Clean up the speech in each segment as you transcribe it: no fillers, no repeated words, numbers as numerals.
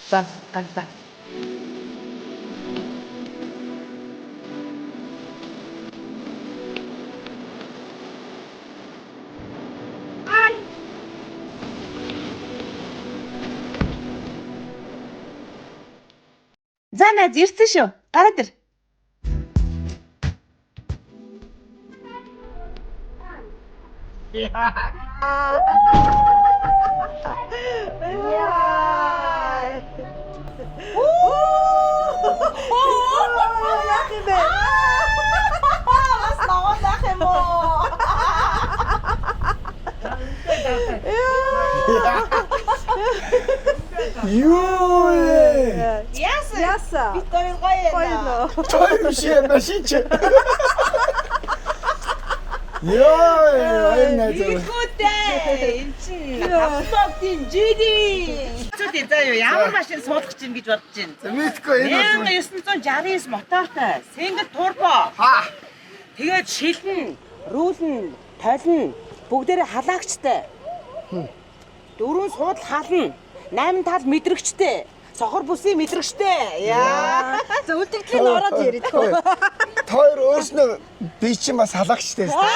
За, гарлаа. За найз ирсэн шүү. Гараад ир. Яах юм бэ? Бас ногоолах юм уу? Юу вэ? Яасан? Яасан? Бид хоёр гоё Гоё юм. нөө. Той биш ээ, машин чи. Йоо, хоёр найз. Игүүтэй. Эн чинь автомобилийн GD. Зүти заа юу ямар машин суулгах чинь гэж бодож байна. Мэдгүй энэ бол 1969 мотортой, single turbo. Ха. Тэгээд шилэн, рүүлэн, толно бүгдээрээ халаагчтай. Дөрвөн суудал хална. Найман тал мэдрэгчтэй. Сохор бүсийн мэдрэгчтэй. Яа. За үлдэгдлийн ороод яриад. Тойр өөрснөө би чинь бас халагчтай шүү дээ.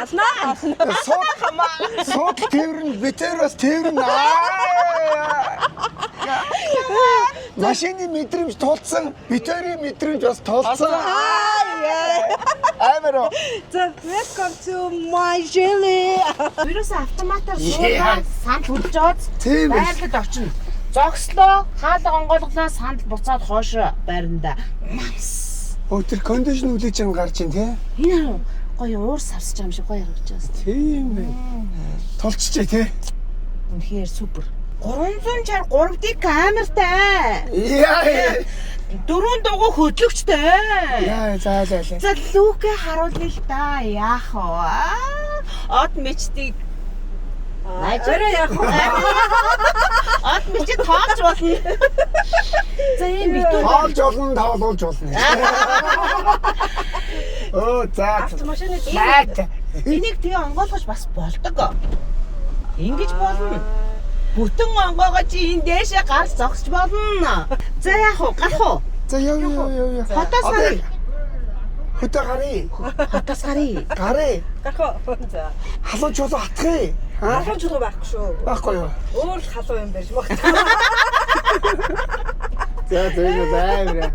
Алнаа. Сууд сууд тээвэр нь битэр бас тээвэр нь. Машины мэдрэмж тулцсан, битэрийн мэдрэмж бас тулцсан. Амар уу. За welcome to my jelly. Ерөөсөө автоматар суугаад сандал хөдөлж аваад Тийм ээ. байрлал очино. Зогслоо, хаалга онгойлголоо, сандал буцаад хоошоо байранда. Намс. Өө тэр кондишн үлээж юм гарч ин тий. Энэ хараа гоё уур сарсаж байгаа юм шиг гоё харагдаж байна. Тийм ээ. Тулчжээ тий. Үнэхээр супер. 363 D камертай. Яа. Дөрвөн дугуй хөдлөгчтэй. Яа за за за. За лүүкээ харуулъя л да. Яах вэ? Од мечтийг Орой яах вэ? од мечид тоолж болно. За ийм битүү Тоолж болно, тоолуулж болно. Өө за. Автомашины Лайт. Энийг тэгээ онгойлгож бас болдог. Ингэж болно. Бүтэн онгоогоо чи энэ дээшээ гарч зогсож болно. За яах вэ? Гарах уу? За яв яв яв яв. Хотоос гаръя. Хөтө гаръя. Хотоос гаръя. Гаръя. Гарах уу? За. Халуун чулуу хатгая. Аа? Халуун чулуу байхгүй шүү. Байхгүй юу? Өөр л халуун юм байж магадгүй. За за энэ амар.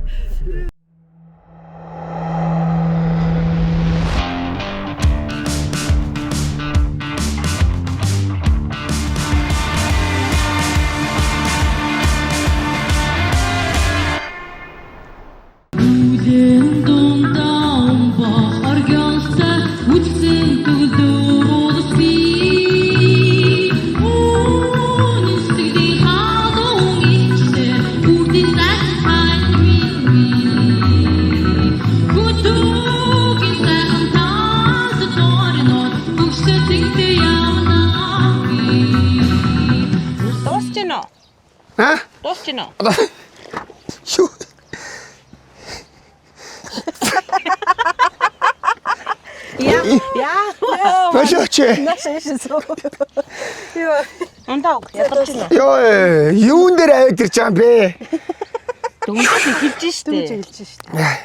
Үлэн дундаа бохор гялсаа үдсэн төгөлдөр улс би. Үүний сэтгэлийн халуун ичтэй үрдийн сайхан би. Бүдүүгийн сайхан талд дорнод өгсө зэгтээ явна би. Дуусч гин үү? Аа? Дуусч гин үү? Юу? Яа. Яа. Болооч. Нааш ааш суу. Йоо. Ундаа үг ядарч гин үү? Йоо, юун дээр аваад ирж байгаа юм бэ? Дөнгөж эхэлж штэ. Дөнгөж хэлж шүү дээ.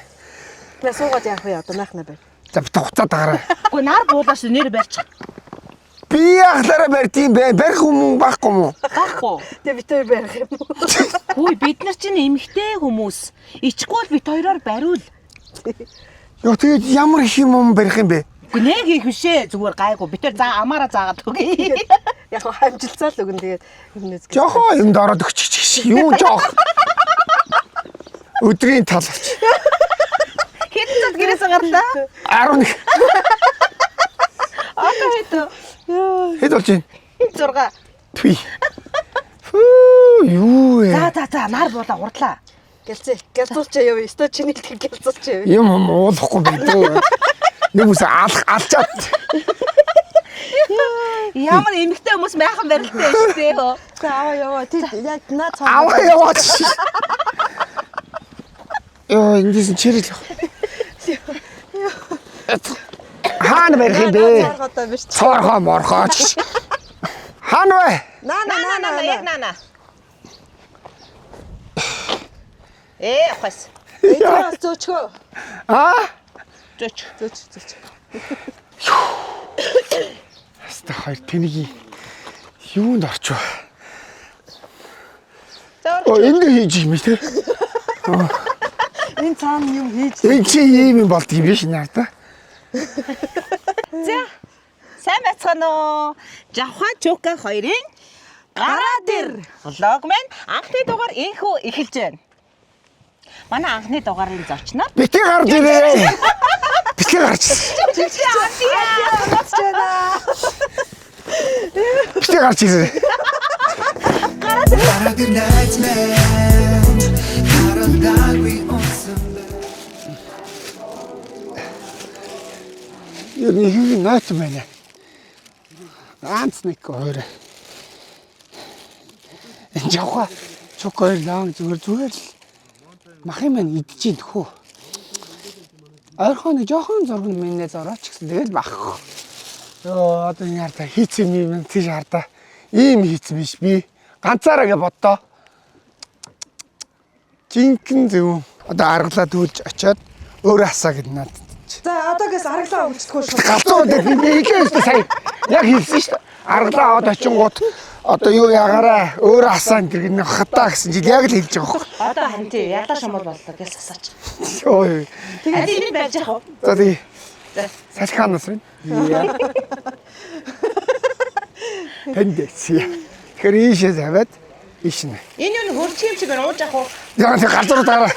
Наа суугаад яах вэ одоо наах наа барь. За бит хуцаад агараа. Үгүй нар буулаас нэр барьчих. Би яхлаараа барьд юм бэ? Барих юм уу, байхгүй юм уу? Байхгүй. Тэгээ бит хоёр барих юм уу? Хүй бид нар чинь эмэгтэй хүмүүс. Ичгүй л бит хоёроор бариул. Йоо, тэгээд ямар их юм юм барих юм бэ? Үгүй нэг их бишээ зүгээр гайгүй. Бид тэр за амаараа заагаад өгье. Яг хөө хамжилцаа л өгнө тэгээд юм нэз. Жохоо юмд ороод өгчих шиг. Юу жоох? Өдрийн тал авч. Хэдэн цаг гэрээсээ гарлаа? 11. Одоо хэд вэ? Хэд болж байна? 6. Түй. Фүү, юу вэ? За за за нар буулаа хурдлаа. Гэлцээ. Гэлцүүлчээ яв. Өстө чиний л гэлцүүлчээ яв. Юм юм уулахгүй байдгүй. Нэг үс алах алчаад. Ямар эмэгтэй хүмүүс майхан барилттай шүү дээ. За аваа яваа. Тэг яг наа цаа. Аваа яваач. Йоо, эндээс нь чирэл. Хаана барих юм бэ? Одоо бирч. Цоорхоо морхооч. Хаана вэ? Наа На наа на наа на яг наа. на на. Э ухаас. Энэ бас зөөчгөө. Аа? Зөөч. Зөөч зөөч. Хаста хоёр тэнийг юунд орчив? За Оо энд хийж юм те. Энэ цаана юм хийж. Энэ чи ийм юм болд юм биш наа та. За. Сайн байцгаана уу? Жавхан Чука хоёрын гараа дэр влог маань анхны дугаар энхүү эхэлж байна. Манай анхны дугаарын зочноор Бити гарч ирээ. Бити гарч. Бацж байна. Бити гарч ирээ. Гараад ир найз минь Харалдаагүй унсан Ер нь их нойт байна. Ганц нэг хоёр. Энэ жавха чук хоёр лаан зүгээр зүгээр л мах юм байна идчихээн тхүү. Ойрхон нэг жоохон зураг нь минь зорооч гэсэн тэгэл мах. Йоо одоо энэ хардаа хийцэн юм тийш хардаа. Ийм хийцэн биш би. Ганцаараа гэ боддоо. Жинхэнэ зөв. Одоо аргалаа дүүлж очиод өөрөө асаа гэд надад. За одоогоос аргалаа өвчтгөө шүү. Галзуу дээр би хэлээ шүү дээ сая. Яг хэлсэн шүү дээ. Аргалаа аваад очингууд одоо юу ягаараа өөрөө асаан тэр гэнэ хатаа гэсэн чинь яг л хэлж байгаа хөх. одоо харин тий ядаа шумал боллоо гэж асаач. Ой. Тэгээд энэ барьж яах вэ? За тий. Салхианаас байна. Яа. Тэндээс. Тэгэхээр ийшээ тавиад ийш нэ. Энэ юу хөрчих юм шиг байна ууж яах вэ? Яа тэр галзуу дараа.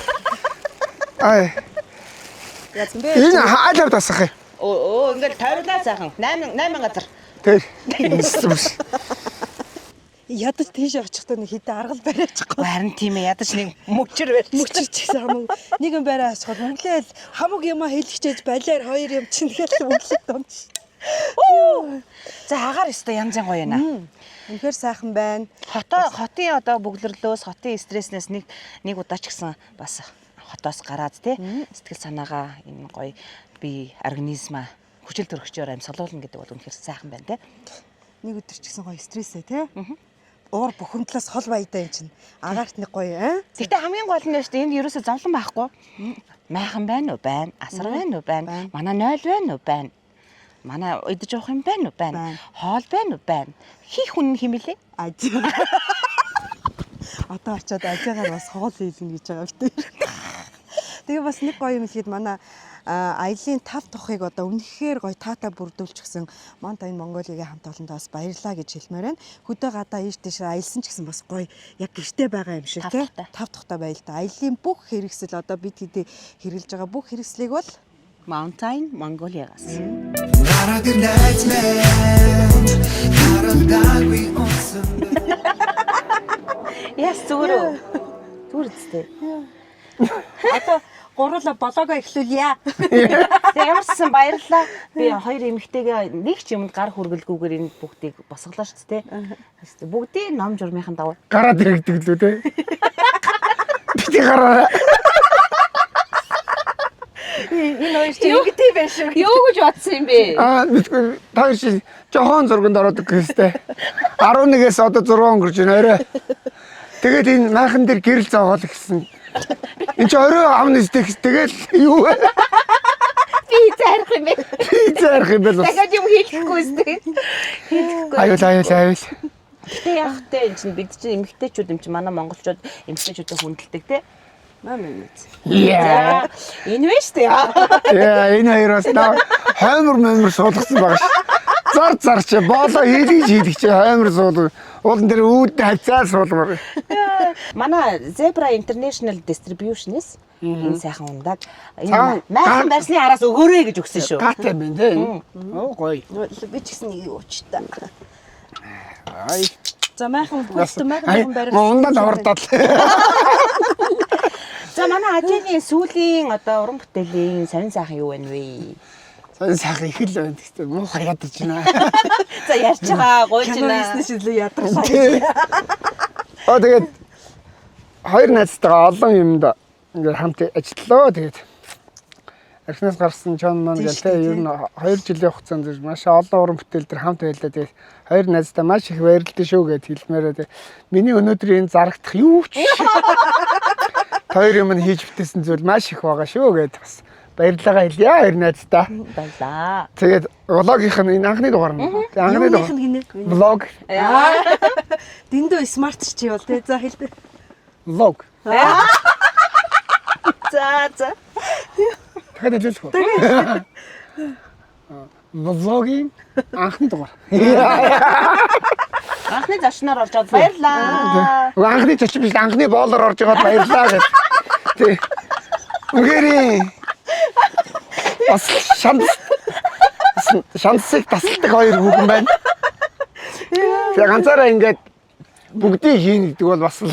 Ай. Яасан бэ? Энэ хаалт тасах юм. Өө өө ингээл тойрлаа сайхан 8 8 газар. Тэр. Ядаж тийш очихдоо нэг хитэ аргал бариачих. Харин тийм ээ ядаж нэг мөчөр барьж. Мөчөрч гэсэн хамаг нэг юм бариа асуухад Монголын хамаг юмаа хэлчихээж балиар хоёр юм чинь тэгэл Монголын донч. За агаар өстой янз янз гоё юм аа. Үнэхээр сайхан байна. Хотоо хотын одоо бөглөрлөөс хотын стресснээс нэг нэг удаа ч гэсэн бас хотоос гараад тий сэтгэл санаагаа энэ гоё би организмаа хүчил төрөгчөөр амьсгалуулна гэдэг бол үнэхээр сайхан байна тий. Нэг өдөр ч гэсэн гоё стрессээ тий. Уур бухимдлаас хол баядаа юм чинь. Агаарт нэг гоё аа. Гэхдээ хамгийн гол нь шүү дээ энд ерөөсөө зовлон байхгүй. Майхан байна уу? Байна. Асар байна уу? Байна. Манай нойл байна уу? Байна. Манай идэж явах юм байна уу? Байна. Байна. Хоол байна уу? Байна. Хийх хүн нь химэлээ? Аж. Одоо очиод ажаагаар бас хоол хийлнэ гэж байгаа битэр. Тэгээ бас нэг гоё юм хэлэхэд манай аялын тав тухыг одоо үнэхээр гоё таатай бүрдүүлчихсэн Манта энэ Монголигийн хамт олондоо бас баярлаа гэж хэлмээр байна. Хөдөө гадаа ийш тийш аялсан ч гэсэн бас гоё яг гэрте байгаа юм шиг Тав тий. тухтай. Тав тухтай байл та. Аялын бүх хэрэгсэл одоо бид хэдий хэрэглэж байгаа бүх хэрэгслийг бол Mountain Mongolia-гаас. Гараад ир найз минь Харалдаагүй унсан Яс зүгээр үү? Зүгээр үстэй. одоо гурлаа болоогоо эхлүүлье. Тэгээ ямар ч сан баярлалаа. Би хоёр эмэгтэйгээ нэг ч юмд гар хүргэлгүйгээр энэ бүгдийг босголоо шүү дээ. Бүгдийн ном журмынхан дагуу. Гараад ирэгдэг лүү те. Бити гараарай. Энэ хоёр чинь ингэдэг байх шүү. Юу гэж бодсон юм бэ? Аа мэдгүй та хоёр чи жохон зурганд ороод өгөх ёстой. 11-ээс одоо 6 өнгөрч байна орой. Тэгээд энэ майхан дээр гэрэл зоогоол гэсэн. Энд чи орой авна зү тэгэл юу вэ? Би зарих юм бэ? Би зарих юм бэ бас. Дахиад юм хэлэхгүй үстэй. Хэлэхгүй. Аюул аюул аюул. Гэтэ яг тэ энэ чинь бид чинь эмэгтэйчүүд юм чинь манай монголчууд эмэгтэйчүүдэд хүндэлдэг те. Мам юм. Яа. За энэ вэ штэ. Яа энэ хоёр бас наа хоймор моймор суулгасан байгаа ш. Зар зар чи боолоо хийлгэж хийлгэж чи хоймор суулга. Уулан дээр үүдтэй хавцаа суулгамар. Манай Zebra International Distribution-с энэ сайхан ундаг. Энэ Цагаан- майхан барьсны араас өгөөрэй гэж өгсөн шүү. Гатай юм байна те. Оо гоё. Би ч гэсэн нэг уучтай. Ай. За майхан бүгд майхан барих. Ундаа ордоод. За манай ажээний сүүлийн одоо уран бүтээлийн сонин сайхан юу байна вэ? Сонин сайхан их л байна гэхдээ муухай ядаж байна. За ярьж байгаа гуйж Кино байна. хийсэн шидлээ ядарсан. Оо тэгээд хоёр найзтайгаа олон юмд ингээд хамт ажиллалаа. Тэгээд архинаас гарсан чон маань Тийм гэл шүү те дээ, ер нь 2 жилийн хугацаанд маш олон уран бүтээл дээр хамт байлаа. Тэгээд Хоёр найздаа маш их баярлалаа шүү гэд хэлмээрээ. Тэг. Миний өнөөдрийн энэ зарагдах юу ч биш. Хоёр юм нь хийж бүтээсэн зүйл маш их байгаа шүү гэд бас баярлалаа хэлье хоёр найздаа. Баярлаа. Тэгээд влогийнх нь энэ анхны дугаар нь. Тэг анхны Юуных дугаар. нь гинэ? Влог. Дэндүү смарт чи бол тий. За хэлдэ. Влог. За за. Дахиад хэлүүлэх үү? Влогийн анхны дугаар. Анхны зочноор орж аваад баярлаа. Уг анхны зочин биш анхны боолоор орж байгаад баярлаа гэж. Тий. Үнэхээр бас шанс шансыг тасалдаг хоёр хүүхэн байна. Тэгээ ганцаараа ингээд бүгдийг хийн гэдэг бол бас л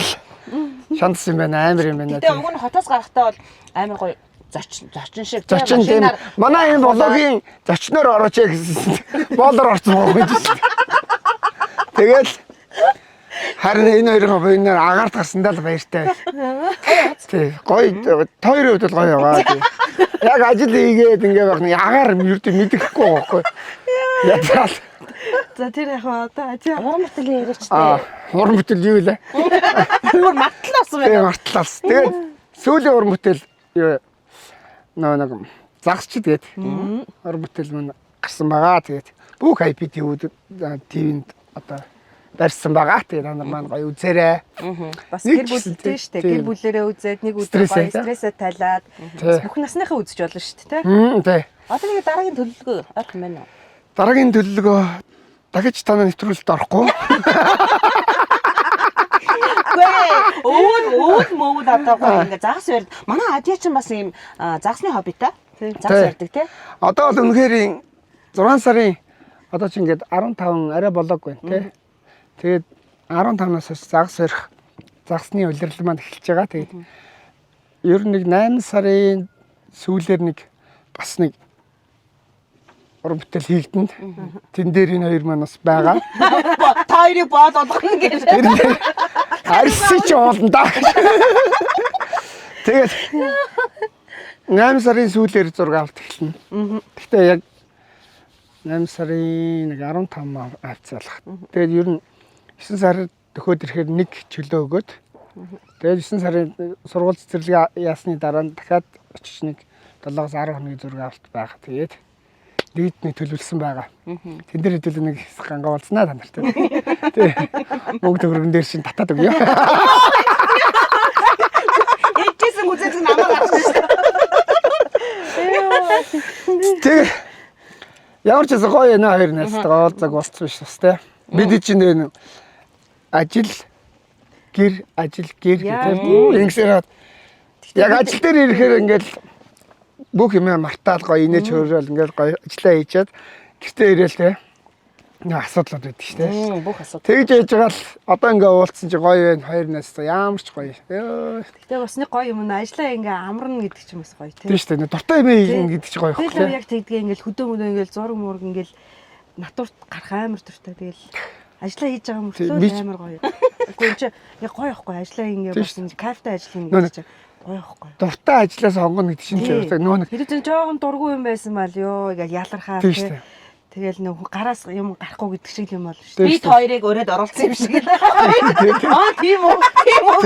шанс юм байна, амар юм байна. Гэтэ уг нь хотоос гарахтаа бол амар гоё зочин зочин шиг тий, Зочин тийм. машинаар Манай энэ блогийн зочноор орооч гэсэн. Боолоор орсон байгаа юм чинь. Тэгэл харин энэ хоёрын буйнаар агаарт гарсандаа л баяртай. Тий, гоё тойрын хувьд бол гоё байгаа. Тий. Яг ажил хийгээд ингээ байх нэг агаар юм ердөө мэдэхгүй байгаа байхгүй. Ятраал. За тэр яг одоо тий. Уран бүтээлийн яриач Аа, тий. уран бүтээл юу вэ? Бүр мартлаа болсон Тэгээ байна. мартлаас. Тэгээд сүүлийн уран бүтээл юу нөө нэг загасчд гээд уран бүтээл мань гарсан байгаа. Тэгээд бүх IPTV-д TV-нд одоо барьсан байгаа. Тэгээд та нар маань гоё үзээрэй. Бас Нэг гэр ч бүл гэсэн тий штэ. тий. Гэр бүлэрээ үзээд нэг өдөр Стрессээ, гоё тий. стрессээ тайлаад Тий. бас бүх насныхаа үзэж болно штэ тий. Мм тий. Одоо нэг дараагийн төлөвлөгөө ойрхон байна уу? Дараагийн төлөвлөгөө дахиж танай нэвтрүүлэлт орохгүй. Үгүй ээ. Өвөл өвөл мөвөл одоо гоё ингээ загас барьд. Манай Адиа ч бас ийм загасны хоббитай. Загас Тий. барьдаг тий. Одоо бол үнэхээр 6 сарын одоо чи ингээд 15 арай болоогүй байна тий. Тэгээд 15-наас хойш загас барих загасны улирал маань эхэлж байгаа. Тэгээд ер нь нэг 8 сарын сүүлээр нэг бас нэг уран бүтээл хийгдэн. Тэн дээр энэ хоёр маань бас байгаа. Та хоёрыг боол болгоно гэж. Тэр дээр арьсан чи уулна да. Тэгээд 8 сарын сүүлээр зураг авалт эхэлнэ. Гэхдээ яг 8 сарын нэг 15 авцаалах. Тэгээд ер нь 9 сар төхөөд ирэхээр нэг чөлөө өгөөд тэгээд 9 сарын сургууль цэцэрлэг яасны дараа нь дахиад очиж нэг 7-оос 10 хоногийн зураг авалт байгаа. Тэгээд нэгд нэг төлөвлөсөн байгаа. Тэн дээр хэдүүл нэг хэсэг гангаа болцнаа та нартай. Тий. Мөнгө төгрөгөн дээр шин татаад өгье. Ээжсэн үзээд намайг гарч шээ. Тэгээ ямар ч гэсэн гоё энэ хоёр найзтайгаа уулзаг болцсон биш бас те. Бид чинь энэ ажил гэр ажил гэр Яа, гэдэг ингэсээр яг ажил дээр ирэхээр ингээл бүх юм мартаал гоё инээж хөөрөөл ингээл гоё ажиллаа хийчихэд гэртээ ирээл те. Нэг асуудлууд байдаг шүү те. Бүх асуудал. Тэгж яж байгаа л одоо ингээ уулзсан чи гоё байна хоёр найзтай ямар ч гоё. Йоо. Гэтэ бас нэг гоё юм нь ажиллаа ингээ амарна гэдэг чинь бас гоё тий. Тийм шүү дээ. Дуртай юм ийн гэдэг чи гоё Тэгэл хөөх те. яг тэгдгээ ингээл хөдөө мөдөө ингээл зураг мураг ингээл натурт гарах амар дуртай. Тэгэл ажиллаа хийж байгаа мөртлөө Би ч- амар гоё. Үгүй энэ чи яг гоё ихгүй ажиллаа ингээ Тийм бас ингээ кайфтай ажил Нөө ингээ гэж гоё ихгүй. Дуртай ажлаас сонгоно гэдэг чинь л нөө нэг Тэр чинь жоохон дургүй юм байсан мал ёо ингээл ялархаа Тийм шүү дээ. Тэгэл нөх гараас юм гарахгүй гэдэг шиг юм болно шүү Тийм Би шүү дээ. хоёрыг өрөөд оруулсан юм шиг л. Аа тийм үү? Тийм үү?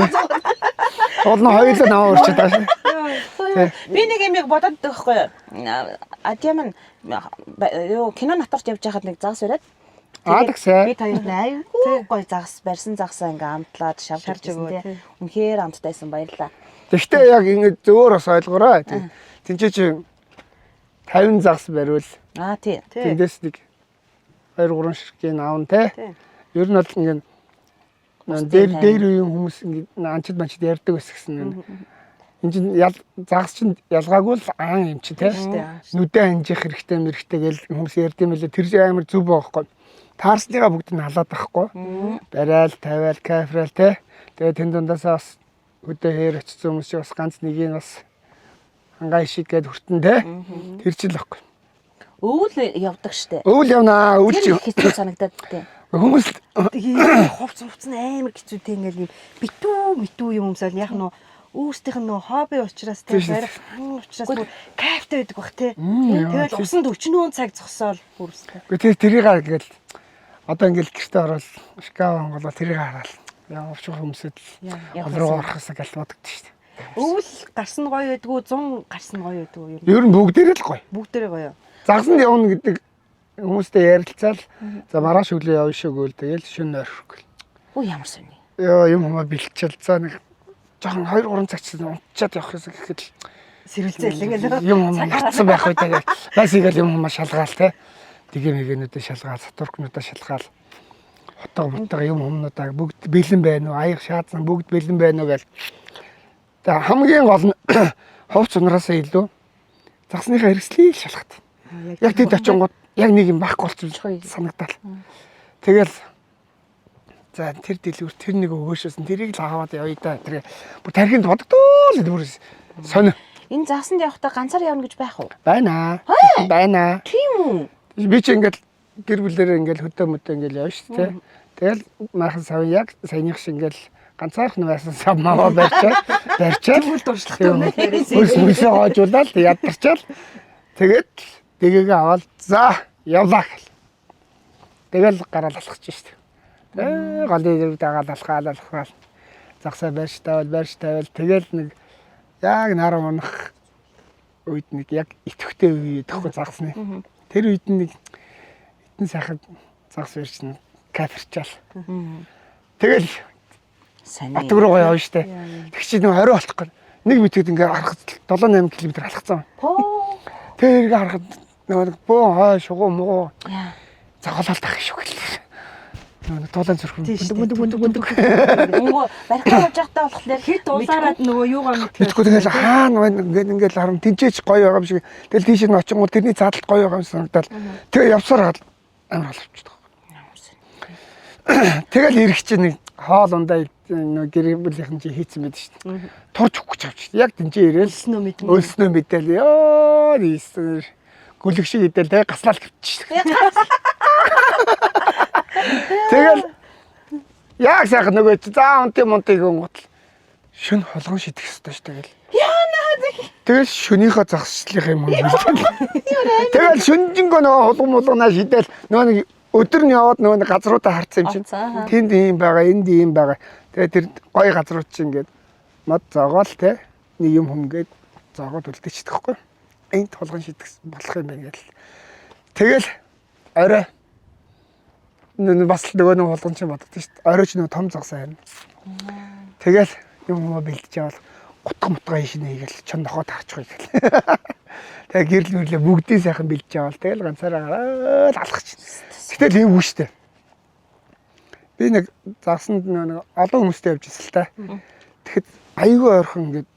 Уул нь хоёулаа намаа урчаад байгаа шүү. дээ. Би нэг юм яг бодоод байгаа байхгүй юу? Адиа маань юу кино натарт явж байхад нэг загас бариад. Аа тэгсээ. Би хоёрт нь айгүй гоё загас барьсан загасаа ингээ амтлаад шавж Шарж өгсөн өгөө, тий. тий. Үнэхээр амттайсан баярлаа. Тэгвэл яг ингэ зөөр бас ойлгоорой. Тин чи 50 загас бариул Аа тий. Тий. тэндээс нэг 2 3 ширхгийн аавн те. Тий. Ер нь бол ингэ дээр дээр үеийн хүмүүс ингэ анчид манчид ярьдаг байсан гэсэн. Энд чинь ял загас чинь ялгаагүй л аан юм чи те. дээ, аан шүү. Нүдэ анжих хэрэгтэй мэрхтэй гэл хүмүүс ярьд юм лээ. Тэр чинь амар зүв байхгүй. Таарсныгаа бүгд нь халаад байхгүй. Барайл, тавиал, кайфраал те. Тэгээ тэн дундаасаа бас хөдөө хээр очсон хүмүүс чи бас ганц нэгийг бас хангаа ишиг гээд хүртэн те. Тэр чинь л байхгүй. Өвөл явдаг штэ. Өвөл явнаа, өвөл Тэр чи их хэцүү санагдаад тий. хүмүүс Тэгээ хувц хувц нь амар хэцүү те ингээл юм битүү митүү юм өмсөөл яг нөө өөрсдийнх нь нөө хобби учраас те Тийм шүү дээ. барих хан учраас бүр кайфтай байдаг бах те. яа, Тэгэл тийм. усанд өчнөөн цаг зогсоол бүр өстэй. Гэхдээ тэр тэрийг ингээл Одоо ингээл гэртээ ороод шкаф онгоолоо тэрийг хараад явж хүмүүсэд л гол руу орох хэсэг гал бодогдсон шүү дээ. Өвөл гарсан гоё байдгүй, 100 гарсан гоё байдгүй юу? Ер нь бүгдээрээ л гоё. Бүгдээрээ гоё. Загсанд явна гэдэг хүмүүстэй ярилцаал за маргааш өглөө явна шүү гэвэл тэгэл шөнө орхихгүй. Үу ямар сони. Йоо юм хумаа бэлчэл за нэг жоохон 2 3 цаг чинь унтчаад явах хэсэг гэхэд л Сэрэлзэл ингээл юм хумаа мартсан байх үедээ тэгэл бас игээл юм хумаа шалгаал те. Тэгээ мэгэнүүдээ шалгаал, сатуркнуудаа шалгаал. Хотог мотог юм хумнуудаа бүгд бэлэн байна уу? Аяг шаазан бүгд бэлэн байна уу гэл. Тэгээ хамгийн гол нь ховц унараасаа илүү загсныхаа хэрэгслийг шалгах. Яг тэд очингууд яг нэг юм байхгүй болчих санагдал. Тэгэл за тэр дэлгүүр тэр нэг өгөөшөөсөн тэрийг л аваад явъя да. Тэр бүр тархинд бодогдоо л бүр сонио Энэ загсанд явахдаа ганцаар явна гэж байх уу? байна. Байна. Тийм үү? Би чи ингээл гэр бүлээрээ ингээл хөдөө мөдөө ингээл явна шүү дээ. Тэгэл майхан сав яг саяных шиг ингээл ганцаархан байсан сав маваа барьчаад барьчаад Тэгвэл дуршлагтай үнэ дээрээс. Хөлс мөлсөө хоожуулаад ядарчаал тэгээд дэгээгээ аваад за явлаа гэл. Тэгэл гараал алхаж штт. Тэ голын зэрэг дагаал алхаал алхаал загсаа барьж тавиал барьж тавиал тэгэл нэг яг нар унах үед нэг яг идэвхтэй үе идэхгүй загсны. Тэр үед нэг хитэн сайхан загс барьж нэг каферчаал. Тэгэл Сони. Батг руугаа явна штэ. Тэг чи нэг 20 болохгүй. Нэг мэтгэд ингээ харахад 7 8 км алхацсан. Поо. Тэр ингээ харахад нөгөө нэг бөөн хой шугуу мугуу Яа. зоголоод ах шүү гэлээ. Нөгөө нэг туулан зүрх Тийм шүү бүндэг дээ. бүндэг бүндэг. Үгүй барихтаа явж байхдаа болохоор Хит улаарад нөгөө юугаа мэдэх. Мэдгүй тэгэл хаана байна ингээд ингээд харам тэнцээч гоё байгаа юм шиг. Тэгэл тийш нь очингууд тэрний цаадалт гоё байгаа юм санагдал. Тэгээ явсаар хаад амар боловчдөг. Ямар сони. Тэгэл ирэх чинь нэг хоол ундаа нөгөө гэр бүлийнхэн чи хийцэн байд шүү дээ. Турж өгөх гэж авч. Яг тэнцээ ирээл Өлснөө мэднэ. Өлснөө мэдээл ёо нийсэн. Гүлэг шиг идэл тэгээ гаслаал гівчих. Тэгэл яг сайхан нөгөө чи за унтын мунтыг гонгот шүн холгон шидэх ёстой шүү тэгэл. Тэгэл шөнийхөө загсчлах юм уу? Тэгэл шүнжэнгөө нөгөө хулган мулганаа шидэл нөгөө нэг өдөр нь яваад нөгөө нэг газруудаа харцсан юм чинь. Оцсон, аха. Тэнд ийм байгаа, энд ийм байгаа. Тэгээ тэр гой газрууд чинь ингээд мод зоогоол те нэг юм хүмгээд зоогоод үлдээчихдэг хгүй. Энд хулган шидэх болох юм байна гэл. Тэгэл орой бас л нөгөө нэг хулган чинь бодогдсон шүү дээ. Орой ч нөгөө том загсаа харина. Тэгэл юм юм бэлдэж явал гутга мутга ийшнэ хийгээл чон нохоо таарчих гэл. Тэгээ гэрэл мэрлээ бүгдийг сайхан бэлдэж явал тэгэл ганцаараа гараад алхах чинь. Гэтэл эвгүй шүү дээ. Би нэг загсанд нэг олон хүмүүстэй явж ирсэн л та. Тэгэхэд айгүй ойрхон ингээд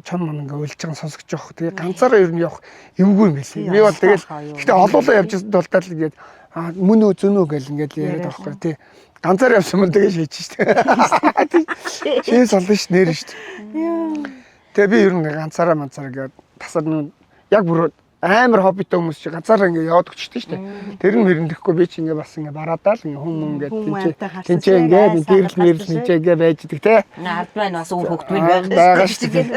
чон мон ингээ уйлж байгаа сонсогч явах. Тэгээ ганцаараа ер нь явах эвгүй юм билээ. Би бол тэгэл гэхдээ олоолаа явж ирсэн тулдаа л ингээд аа мөн үү зөн үү гэл ингээд яриад байгаа байхгүй тий. Ганцаар явсан мөн тэгээ шийдэж штэ. Шээс олно ш нэр штэ. Тэгээ би ер нь ганцаараа манцаараа ингээд тасар нэг яг бүр амар хоббитой хүмүүс чи ганцаараа ингээд яваад өгчтэй штэ. Тэр нь мөрөндөхгүй би чи ингээд бас ингээд бараадаал ингээд хүм ингээд Хүн тэнцээ амтай харсан тэнцээ шиг, ингээд ай гэрэл сайхан мэрэл гарсан шиг. тэнцээ ингээд байж идэг те. Ард маань бас үр хөвгт минь байх байгаа шүү дээ.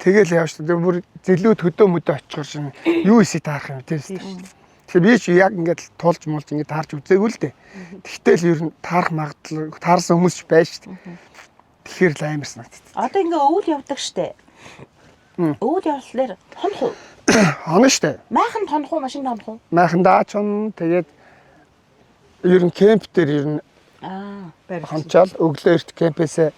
Тэгэл явж шүү. Тэгээ бүр зэлүүд хөдөө мөдөө очихор шин юу эсийг таарах юм тийм үү. Тэгэхээр би ч яг ингээд туулж муулж ингээд таарч үзээгүй л дээ. Тэгтэл ер нь таарах магадлал таарсан хүмүүс ч байж шүү дээ. Тэгэхээр л амар санагддаг. Одоо ингээ өвөл явдаг штэ. Өвөл явлаар хонох уу? Хоноо шүү дээ. Майхан тонох уу, машин тонох уу? Майхандаа ч он тэгээд ер нь кемп дээр ер нь Аа. хончоол өглөө эрт кемпээсээ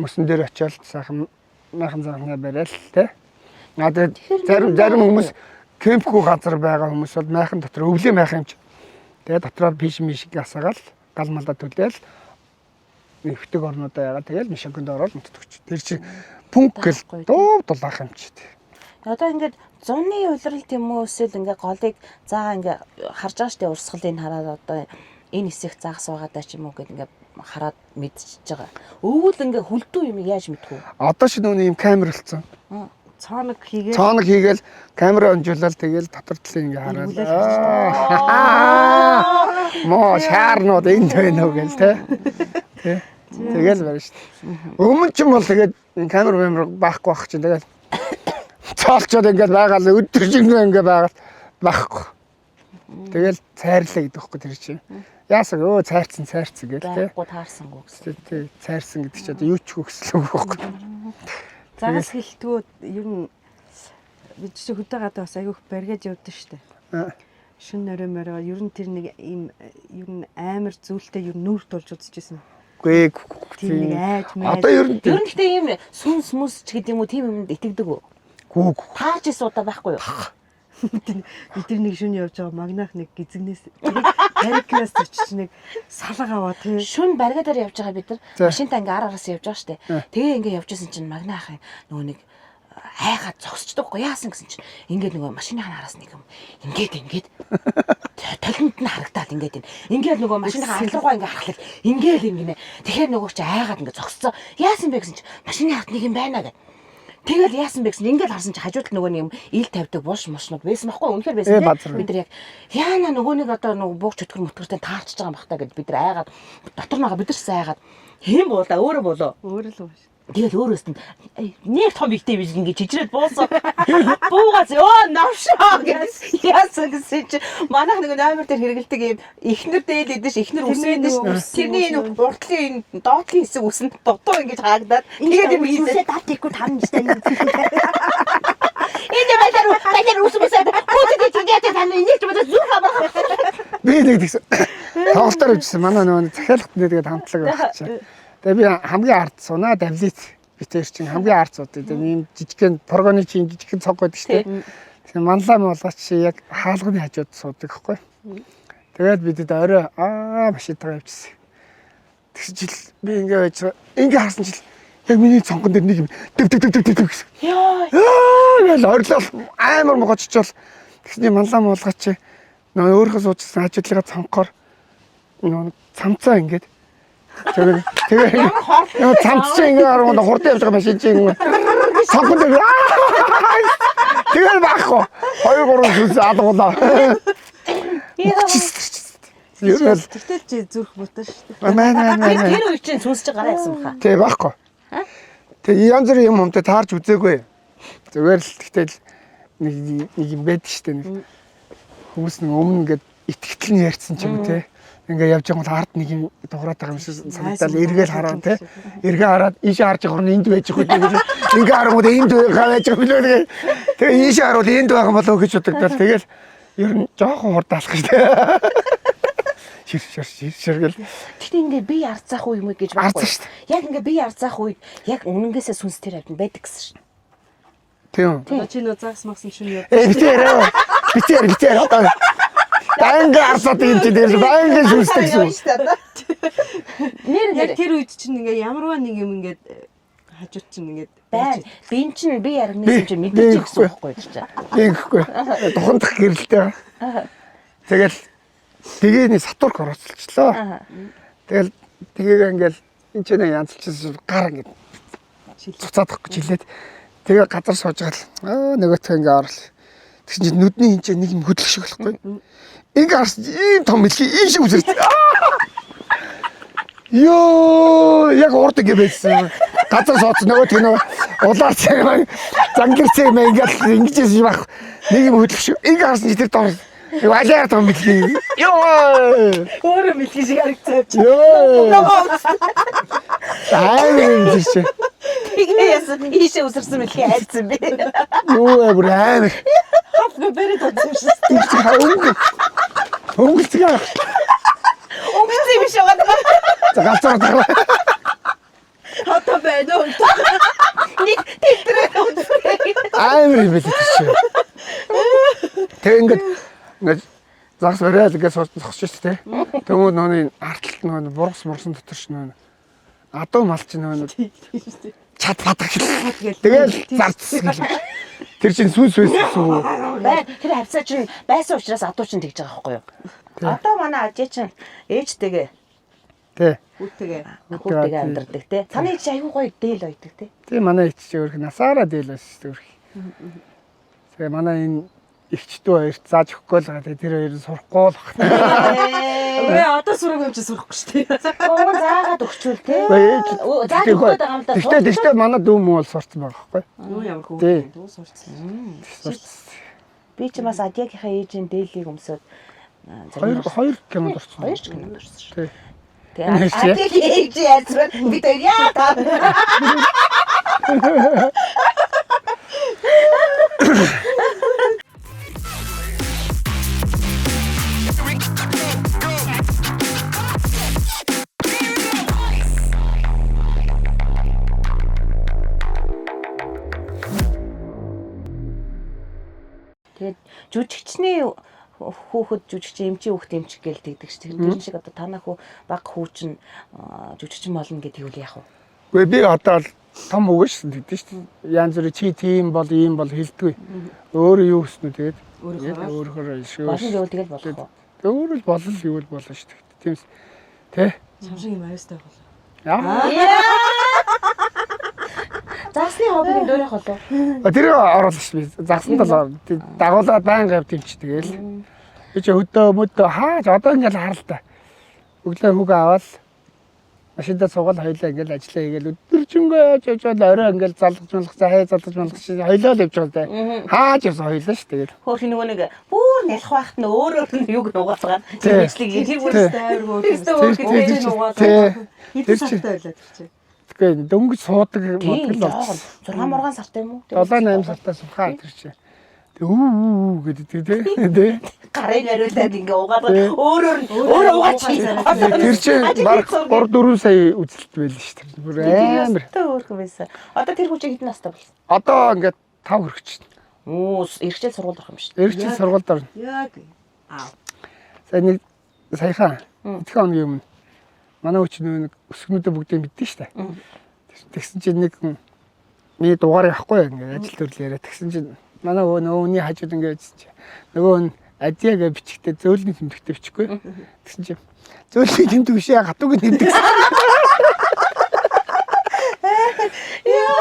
мөсөн дээр очиод сайхан майхан зархнаа барайл те. Аа тэгээд зарим зарим хүмүүс кемпгүй газар байгаа хүмүүс бол майхан дотор өвлийн майхан юм чи. Тэгээд дотроо пиш мишиг асаагаал гал малаа түлээл нэвхдэг орнуудаа ягаа тэгэл мишигэнд ороод унтдаг чи. Тэр чи пүнк гэл Байхгүй. дуу дулаах юм чи. Одоо ингээд зуны улирал юм уу эсвэл ингээ голыг заа ингээ харж байгаа штэ урсгалыг хараад одоо энэ хэсэг загас байгаа даа ч юм уу гэд ингээ хараад мэдчихэж байгаа. Өвөл ингээ хүлдүү юм яаж мэдэх вэ? Одоо ч нүуний юм камер болсон. Цооног хийгээд Цооног хийгээл камера онжуулаад тэгэл дотор талын ингээ хараад. Эргүүлэл Моо шаарнууд энд байна уу гэл те. Тэ. Тэгэл байна шүү дээ. Өмнө ч юм бол тэгээд камер камер байхгүй байх чинь тэгэл цоолчод ингээд байгаа л өдөр шөнө ингээд байгаа л байхгүй. Тэгэл цайрлаа гэдэг хөхгүй тэр чинь. Яасан өө цайрцсан цайрцсан гэл те. Байхгүй таарсангүй гэсэн. Тэ цайрсан гэдэг чи одоо юу ч хөгслөө байхгүй. Загас хилтгүү ер нь бид чи хөдөө гадаа бас айгүйх баригаж явдсан шүү дээ. Аа. Шин нөрөө мөрөө ер нь тэр нэг ийм ер нь амар зүйлтэй ер нь нүүр тулж үзчихсэн. Үгүй Тийм нэг айж майж. Одоо ер нь Ер нь гэхдээ ийм сүнс мүс ч гэдэг юм уу тийм юмд итгэдэг үү? гүү Таарч исэн удаа байхгүй юу? Бид тэр нэг шүн явж байгаа магнаах нэг гизгнээс тарикнаас очиж нэг салга аваа тий. Шүн баригадаар явж байгаа бид нар За. машинтаа ингээ ар араас явж байгаа штэ. Тэгээ ингээ явж исэн чинь магна ахын нөгөө нэг хайгаад зогсчдөг хгүй яасан гэсэн чинь ингээд нөгөө машины араас нэг юм ингээд ингээд толинд нь харагдаад ингээд юм. Ингээд нөгөө машины ард руугаа ингээ харахлаа ингээд ингэнэ. Тэгэхээр нөгөө чи айгаад ингээ зогсцоо. Яасан бэ гэсэн чинь машины ард нэг юм байна гэд. Тэгэл яасан бэ гэсэн ингээд харсан чи хажууд л нөгөө нэг юм ил тавьдаг булш мушнууд байсан байхгүй үнэхээр байсан Э, тийм. базар. Бид нар яг яана нөгөө нэг одоо нөгөө бууг чөтгөр мөтгөртэй таарчж байгаа юм бах та гэд бид нар айгаад дотор нэгаа бид нар ч айгаад хэн буулаа өөрөө болоо. Өөр л юм шиг. Тэгэл өөрөөс нь «Эй, нэг том ихтэй биш ингэ чижрээд буусан. Буугаас ёо навшаа гэж яасан гэсэн чи манайх нэг номер дээр хэрэгэлдэг юм ихнэр дээл идэш ихнэр ус Тэрний идэш нөгөө үс тэрний энэ уртлын энэ доотлын хэсэг ус нь дутуу ингэж хаагдаад тэгээд юм хийсэн. дат ихгүй тань штэ. Энэ байлаар байлаар ус мөсөө гүйтээ тэгээд тань энийг ч бодож зүрх амарх. Би нэг тэгсэн. Тоглолтоор явжсэн. Манай нөгөө захиалгат нэгээд хамтлаг байх чинь. Тэгээ би хамгийн ард сунаа давлиц битэр чинь хамгийн ард сууд. Тэгээ ийм жижигхэн прогоны чинь жижигхэн цог байдаг шүү дээ. Тэгээ манлаа муулаач чи яг хаалганы хажууд суудаг байхгүй. Тэгээд бидэд орой аа машинтайгаа явжсэн. Тэгсэн чил би ингээ байж байгаа. Ингээ харсан чил яг миний цонхон дээр нэг юм дэв дэв дэв дэв дэв гэсэн. Йоо. Аа гэл орилол амар могооччол. Тэгсний манлаа муулгач нөө өөрийнхөө суучсан хажуудлага цонхоор нөө цамцаа ингээд тэгээ тэгээ яа цамц чи ингээ харангуй хурдан явж байгаа машин чи ингээ цонхон дээр аа! тэгэл байхгүй 2 3 сүнс алгуулаа. Ер нь л Тэгтэл чи зүрх бутаа штэ. мэн мэн мэн мэн. Тэр үе чинь сүнс чи гараа явсан баха. Тэг байхгүй. Тэг янз бүрийн юм юмтай таарч үзээгүй. Зүгээр л тэгтэл нэг нэг юм байдаг штэ нэг хүмүүс нэг өмнө ингээд итгэтэл нь ярьсан ч юм уу те. Ингээ явж байгаа бол ард нэг юм дуграад байгаа юм шиг санагдал эргээл хараа те. Эргээ хараад ийшээ харж байгаа нь энд байж байгаа гэж ингээ харангууд энд байж байгаа юм лээ. Тэгээ ийшээ харуул энд байгаа болов уу гэж бодогдол. Тэгэл ер нь жоохон хурд алах штэ. Шир шир шир шир гэл. Гэхдээ ингээ би арцаах уу юм уу гэж байхгүй. Арцсан шүү дээ. Яг ингээ би арцаах үед яг үнэнгээсээ сүнс тэр авд байдаг гэсэн шин. Тийм. Одоо чи нөө загас магсан шүн яв. Э битээр битээр битээр одоо байнга арсаад юм чи дээр байнга шүсдэг гэсэн. Нэр Яг нэр тэр үед чинь ингээ ямарваа нэг юм ингээд хажууд чинь ингээд байна. Би эн чинь би яргнаас чинь Би- мэдэрч гэсэн би- байхгүй чи. Ингэхгүй. Тухандах гэрэлтэй. Тэгэл тэгээний сатурк орооцолчлоо. Тэгэл тэгийг ингээл энэ ч нэг янзлчихсан гар ингээд цуцаадахгүй чилээд тэгээ газар сууж гал аа нөгөөтгөө ингээ орлоо. Тэгсэн чинь нүдний энэ ч нэг юм хөдлөх шиг болохгүй. Ингээ харсан чинь ийм том мэлхий ийм шиг үсэрсэн. Йоо, яг урд ингээ байсан. Газар сууц нөгөөтг нөгөө улаар цаг маань зангирцэг мэ ингээл ингэжсэн юм ах. Нэг юм хөдлөх шиг. Ингээ харсан чинь тэр дор нэг алиар том мэлхий. Йоо. Өөрөө мэлхий шиг харагцаа явчих. Йоо. Аа юм чи. Тэгээ яасан ийшээ үсэрсэн мэлхий хайцсан бэ. Юу вэ бүр амар. Хавгүй бариад утсан юм шиг. Өнгө. Өнгөлцөг аа. Өнгөрсөн биш байгаа. За галзуу таглаа. Одоо байна уу? Нэг тэтрээ үсрээ. Амар юм байл тэр чи. Тэг ингээд ингээд загас бариад ингээд зогсож шүү дээ. Тэгмүүд нөөний артлалт нөө бургас мурсан дотор ч нөө адуу мал чи нөө чад падаг. Тэгэл зарцсан гэл. Тэр чинь сүнс байсан гэсэн үг. Бай тэр хавцаа чинь байсан учраас адуу чинь тэгж байгаа байхгүй юу? Одоо манай ажээ чинь ээжтэйгээ Тэ. Үүтэйгээ. хүүтэйгээ амьдардаг те. Таны ээж аюу гоё дээл ойдог те. Тэг манай эгч чи өөрх насаараа дээл байсан шүү дээ өөрх. Тэгээ манай энэ эгчдүү хоёрт зааж өгөхгүй л байгаа. Тэгээ тэр хоёр нь сурахгүй л байна. Өө одоо сураг юм чи сурахгүй шүү дээ. Уг нь заагаад өгчүүл те. Өө, ээж Өө, Зааж өгөх гээд байгаа юм да. Тэгтээ тэгтээ манай дүү мөн бол сурцсан байгаа байхгүй. Юу ямар хүү. Тий. Дүү сурцсан. Сурцсан. Би ч бас адиагийнхаа ээжийн дээлийг өмсөд Зарим Хоёр кинонд орсон. Хоёр ч кинонд орсон шүү. Тий. Тэгээ ээж ярьсан бид хоёр яа та. Тэгээд жүжигчний хүүхэд жүжигчин эмчийн хүүхэд эмчих гээл тэгдэг ш. Тэр шиг одоо танаа хүү баг хүү чинь жүжигчин болно гэдэг үл яах вэ? Үгүй би одоо л том үгэн шсэн гэдэг шүү дээ. Янз бүрийн чи тийм бол ийм бол хэлдэггүй. Өөрөө юу хүснэ тэгээд өөрөөхөө шүү. Болно гэвэл тэгэл болох уу? Тэг өөрөө л болно л юу л болно шүү дээ. Тиймс тэ. Самшиг юм аюустай бол. Яа. Заасны хоббиг дөөрөх болов. Тэр оруулах шүү би. Загсан дал дагуулаад байнга явд юм чи тэгэл. Би чи хөдөө мөдөө хааж одоо ингээл харалта. Өглөө хүүгээ аваад машиндаа суугаад хоёлаа ингээл ажиллаа хийгээл өдөржингөө яаж явж байгаа орой ингээл залгаж малгах за хай залгаж малгах чи хоёлоо л явж байгаа л да. Хааж явсан хоёлаа шүү тэгэл. Хөөх нөгөө нэг бүр нялх байхад нь өөрөөр нь юг нугаад байгаа. Тий. Мэдлэг тэр бүр Тий. Амар хөөрхөн. Өстө хөөрхөн. Тэр- Өөр нугаад. Тий. Хэдэн Тэр чи- сартай байлаа тэр чи. Тэгэхгүй дөнгөж суудаг Тийм модог л жоохон болсон. 6 мургаан сартай юм уу? 7 8 сартаа сухаа тэр чи. Тэг үү үү үү гэдэг тий тий. Гарын хариулаад ингээ угаад Тий. өөрөөр нь өөрөө угаач. Тэр чи баг 3 4 сая үзэлт байл шүү дээ. Бүр амар. Өстө хөөрхөн байсан. Одоо тэр хүн чинь хэдэн настай болсон? Одоо ингээд 5 хүрэх чинь. Оо, эргэжэл сургуульд орох юм шүү дээ. Эргэжил сургуульд орно. Яг. Аа. Сая нэг саяхан эдгээр хоногийн өмнө манай хүч нөгөө нэг өсгөнүүдээ бүгдийг мэддэн шүү дээ. Тэгсэн чинь нэг хүн миний дугаар явахгүй ингээд ажил төрөл яриа. Тэгсэн чинь манай өө нөгөө хүний хажууд ингээд үзсэн чинь нөгөө нь адиа гэж бичгтээ зөөлний тэмдэгтэй бичихгүй. Тэгсэн чинь зөөлний тэмдэг биш ээ хатуугийн тэмдэг.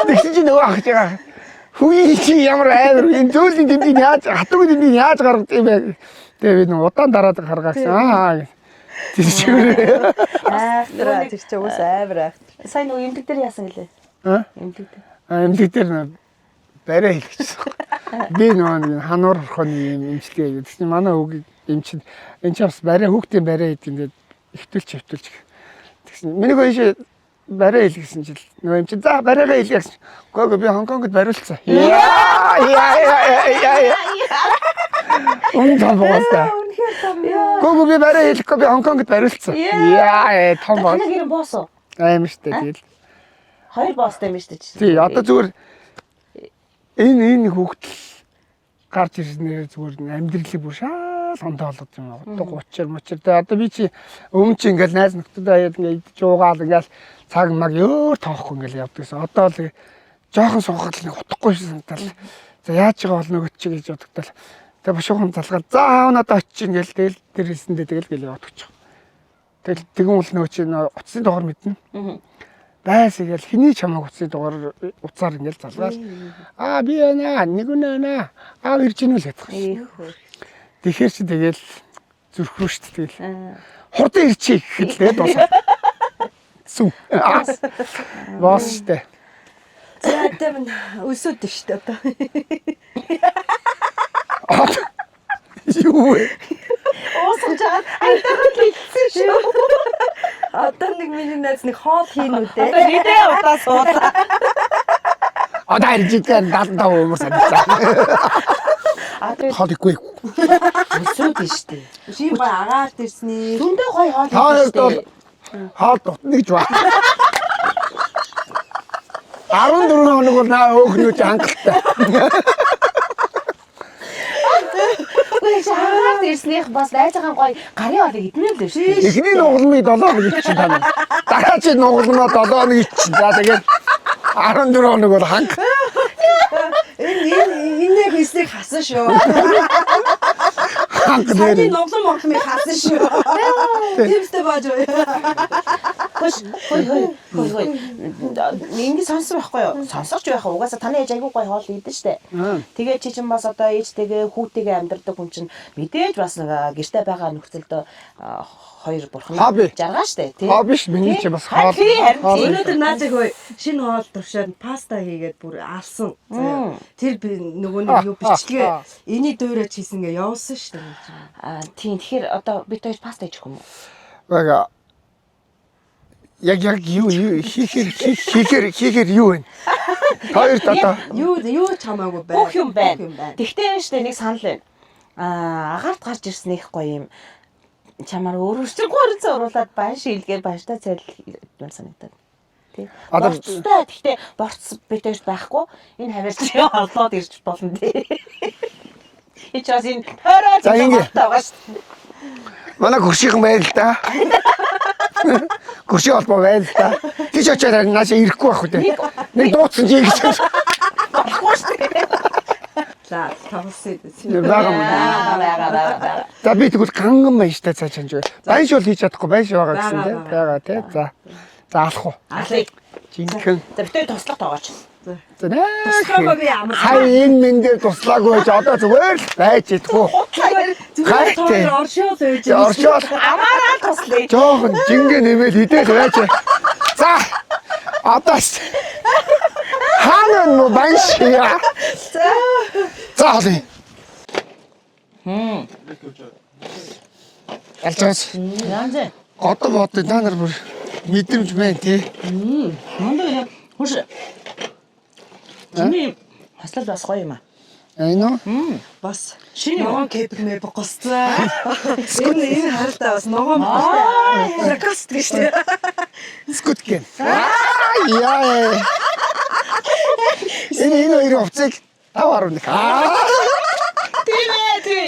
Тэгсэн чинь нөгөө ах чигаа Хүүе чи ямар амар энэ зөөлний тэмдгийг яаж хатуугийн тэмдгийг яаж гаргад юм бэ? Тэгээ би нэг удаан дараад гаргаасан. Аа. Тэр чигээр. Айхтар тэр чи уус амар айхтар. Сайн нөгөө эмнэлэг дээр яасан гэлээ? Аа? Эмнэлэг дээр. Эмнэлэг дээр нөө барай хэлчихсэн. Би нөгөө нэг хануур орхоны юм эмчилгээ хийдэг. Тэгсэн манай хүүгийг эмчин энэ ч бас барай хүүхдийн барай хийдэг ингээд ихтүүлч хөвтүүлч. Тэгсэн миний хөө барай хийлгэсэн чил нөгөө эмчин за барайгаа хийлгээ гэсэн. Гөө гөө би Хонконгод бариулцсан. Яа яа яа яа. Үн том боолтой. Үнэхээр том яа. Гөө гөө би барай хийлгэхгүй би Хонконгод бариулцсан. Яа том бол. Танай гэрэн боос уу? Аим штэ тэгэл. Хоёр боостой юм шүү дээ. Тий одоо зүгээр энэ энэ хүүхдэл гарч ирснээр зүгээр амьдралыг бүр шал ондоо болгож юм аа. Одоо 30 мочир тэ одоо би чи өмнө чи ингээл найз нөхдөдөө хаяад ингээд идэж уугаал ингээл цаг маг өөр тоохгүй ингээл явдаг гэсэн. Одоо л жоохон суухад л нэг утгагүй шин санагдал. За яаж байгаа бол нөгөөт чи гэж бодогдол. Тэгээ бушуухан залгаад за аав надад очиж ингээл тэгэл тэр хэлсэндээ тэгэл гээл яваад өгч. Тэгэл тэгэн бол нөгөө чи утасны дугаар мэднэ. Байс ингээл хэний ч хамаагүй утасны дугаар утсаар ингээл залгаал. Аа би байна нэг үнэ байна. Аав ирж гинүү л гэдэг. Их хөр. Тэгэхээр чи тэгэл зүрх рүү шүү дээ тэгэл. Хурдан ирчихье гэхэд л тэгээд дуусаа. Сүм. Босс шүү дээ. За тэр нь өсөөд шүү дээ одоо. Юу вэ? Уусгаж байгаа айтайхан л хэлсэн шүү. Одоо нэг миний найз нэг хоол хийн үү дээ. Одоо хэдэн удаа суулаа. Одоо ирж идэхээр 75 өмөр санагдсан. А тэгээд Хоол ихгүй. өсөөд нь шүү дээ. Шин гой агаалт ирсний. Дүндээ гоё хоол Та хийдэг хоёрт шүү бол дээ. хоол дутна гэж ба. 14 хоног бол наа өөхнүү чи хангалттай. Үгүй чи агаалт ирснийх бас найзынхаа гоё гарын хоолыг идмээр л шүү дээ. Эхний нугалмыг 7 хоног иччин та нар. Дараачийн нугалмаа 7 хоног иччин. За тэгээд 14 хоног бол ханга. Энэ энэ энэ хийснийг хасан шүү. Ханга Саяны нэр. нуглан могломыг хасан шүү. Тиймстэй бааж. Үгүй Хөөш хөөй хөөй хөөй хөөй. Ингэ сонссон байхгүй юу? Сонсож байх угаасаа таны ээж айгүй гоё хоол идэн штэ. Тэгээ чи чинь бас одоо ээжтэйгээ хүүтэйгээ амьдардаг хүн чинь мэдээж бас нэг гэрте байгаа нөхцөлд хоёр бурхан Хобби. жаргаа штэ тий. Хобби ш, миний чи бас хоол. Тий, харин Хоол. тий. Өнөөдөр наазах хөөе шинэ хоол туршаад паста хийгээд бүр алсан. Заяа. Тэр би нөгөө нэг юу бичлэгээ эний дуурайч хийсэн гэ явуулсан шүү дээ. Аа тийм, тэгэхээр одоо бид хоёр паста идэх юм уу? Бага. Яг юу юу хийхэр хийхэр юу вэ? Хоёрт одоо Юу ч хамаагүй байна. Бүх юм байна. Тэгтээ штэ нэг санал байна. Аа агаарт гарч ирсэн их гоё юм. Чамаар өөр өөрчөр гурцсан уруулаад бан шилгээр банштай цайлмар санагдаад. Тий. Одоо- Борцтой. Тэгтээ борц бид хоёрт байхгүй. Энэ хавьяас чи орлоод ирж болно тий. Энэ ч бас энэ тойроо За, ингэ. зүйтэй байгаа шүү дээ. манай хөршийнхэн байл л да. Хөршийн холбоо байл л да. Тийш очиад харин наашаа ирэхгүй байх үү те. Нэг дууцсан чи гэж. Болохгүй шүү дээ. За тавсан. Бага юм. Аа байгаа байгаа байгаа. За би тэгвэл ганган баяжтай цаа чанж. Баяж бол хийж чадахгүй баяж байгаа гэсэн те. Байгаа, Байгаа те. За. За алах уу. Алыг. Жинхэнэ. За бид хоёр туслах тоогооч. За нэ. Туслаагүй би амар. Хай энэ мэн дээр туслаагүй байж одоо зүгээр л байж идэггүй. Зүгээр Гайхтай. тоор оршиол байж. Оршоол Амаараа туслая. жоохон жингээ нэмэл идэл байж. За. Одоо с- хаана нөө банш яа. За. За хоолой. Алжаас Янз. одоо бодъё та нар бүр мэдрэмж байна тий. Мундаг юм. Хүш. Чиний хослол бас гоё юм аа. Энэ үү? Бас Шинэ юм. ногоон кеб мэб гоцлаа. Энэ харалтаа бас ногоон гоцлаа. Лакост гэж тий. Скут гэн. Аа яа. Энэ хоёрын хувцыг 5.1. Аа. Тийм ээ, тийм.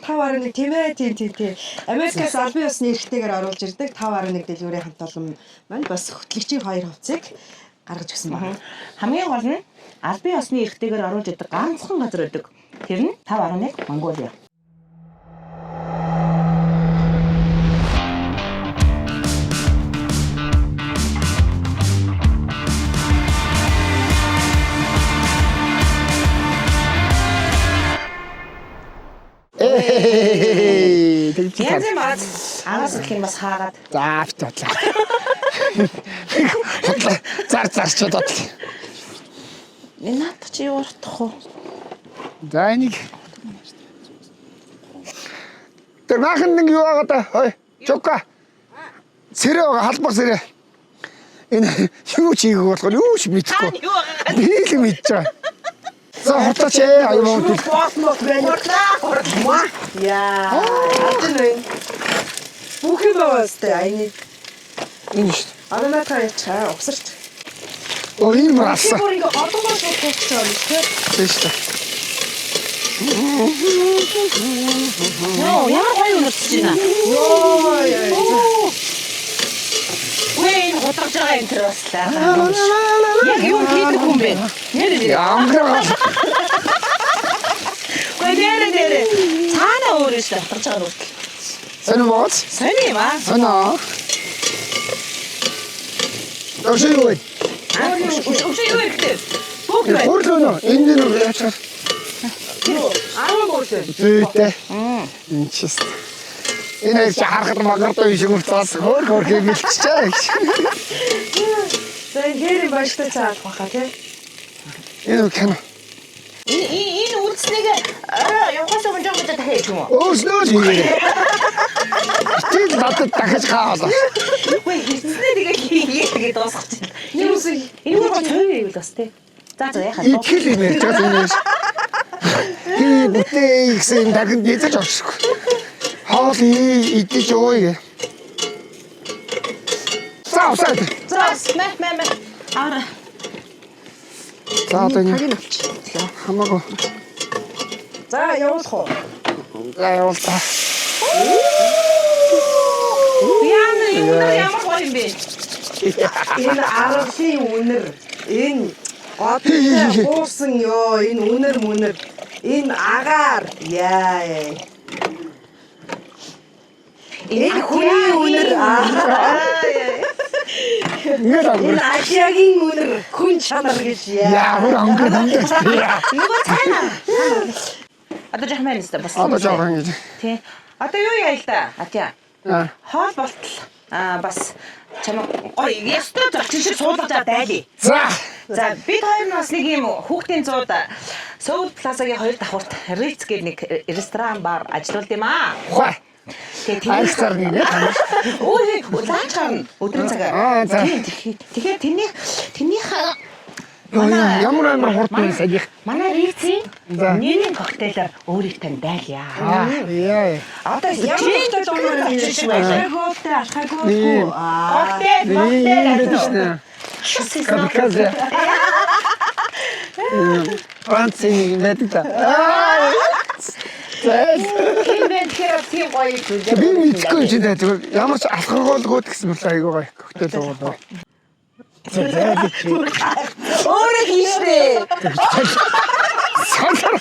5.1 тийм ээ тийм тийм тийм. Америкаас албан ёсны эрхтэйгээр оруулж ирдэг 5.1 дэлгүүрийн хамт олон маань бас хөтлөгчийн хоёр хувцсыг гаргаж өгсөн байна. Хамгийн гол нь албан ёсны эрхтэйгээр оруулж идэг ганцхан газар байдаг. Тэр нь 5.1 Монголиа. Ээ. Тэгж Янз юм аа. Агаас гэх юм бас хаагаад. За авч бодлаа. Хотлаа. Зар зарчод бодлоо. Энэ наад чи юу уртах уу? За энийг Тэр maaхан нэг юу байгаа да? Хой. Чука. Сэрэ байгаа халбаг сэрэ. Энэ юу ч хийгээг болохоор юу ч мэдэхгүй. Юу байгаа? Би л мэдэж байгаа. За хурлаач ээ аюу муу. Боолмот байна. Хурлаа, хурлаа. Яа. Алж байна. Бүх юм байгаа сте айны. Энэ шүү. Одоо наадхаа яачаа угсарч. Оо энэ мөр Би алсан. бүр ингээ одоогоор шууд туучих юм тий. Тийм шүү. Йоо, ямар гоё үнэртэж байна. Йоо. Үгүй энэ худалж байгаа энэ төр бас лаа. Яг юу хийдэг хүн бэ? Нэрэ нэрэ. Ямар Үгүй нэрэ нэрэ. Цаана өөр шүү дээ худалж байгаа нүртэл. Сонь бооц. Сони юм аа. Соно. Өшөө юу вэ? Өшөө юу ихтэй? Бүгд байна. Хурл өнөө. Энэ нэг яачаар. 13 байна. Зүйтэй. Энэ ч энэ хоёр чи харахад магартай биш юм цаас хөөр хөөр хэмэлчихээ. За энэ хээрийн баяртай цаа алах баха тий. Энэ кино. Энэ энэ үлдснийг орой явахаас өмнө жоох гэж дахиад юм уу? Өөрснөө л хийгээрэй. Хичээл надад дахиж хаалаа. Үгүй хийснээ тэгээ хийгээ тэгээ дуусгачих. Нэг үсэг Энэ бүр цов ивэл бас тий. За за яхаа. Итгэл юм ярьж байгаа юм шиг. Хий бүтээ гэсэн дахинд эзэж орчихгүй. Хоол идэж өөе. За усаад. За мэ мэ мэ. Ара. За одоо энэ таг нь авч. хамаагүй. За явуулах уу? За явуул та. Яна энэ өнөр ямар гоё юм бэ? Энэ аргалын үнэр, энэ годтой гуусан ёо, энэ үнэр мүнэр, энэ агаар яа. Энэ хүний үнэр. Ингээд өнгөрч. Энэ Азиагийн үнэр хүн чанар гэж яа. Яа, бүр өнгөрч өнгөрч. Нөгөө цайна. Одоо жоохон байна өстой бас. Одоо жоохон гэж. Тий. Одоо юу яа л да? Атя. Аа. Хоол болтол аа бас чамаг гоё ёстой зочин шиг суулгаж аваад дайлъя. За. За бид хоёр нь бас нэг юм хүүхдийн зууд Сөүл Плазагийн хоёр давхурт Риц гэх нэг ресторан бар ажиллаулд юм аа. Хой. Тэгээ Арх зар нэг таньж. Өө ланч гарна өдрийн цагаар. Аа, за. Тийм тэгэхээр тэрнийх тэрнийх Йоо, ямар амар хурдан саяих. Манай Рицийн За. нэрийн коктейлээр өөрийг тань дайлъя. Аа, яа. Одоо Ямар коктейл уумаар зочин шиг байлаа. Алхаагүй алхаагүй. Тийм. Аа. Коктейл Тийм байдаг коктейл. шнэ. Камиказе. Францын нэг байдаг та. Аа. За. Тийм байх тэгэхээр тийм гоё зүйл. Би мэдхгүй юм чи дээ зүгээр ямар ч алхагуулгууд гэсэн мөр айгуу гоё коктейл уулаа. За зайлж чи. Өөрөө хийштэй. Сандар.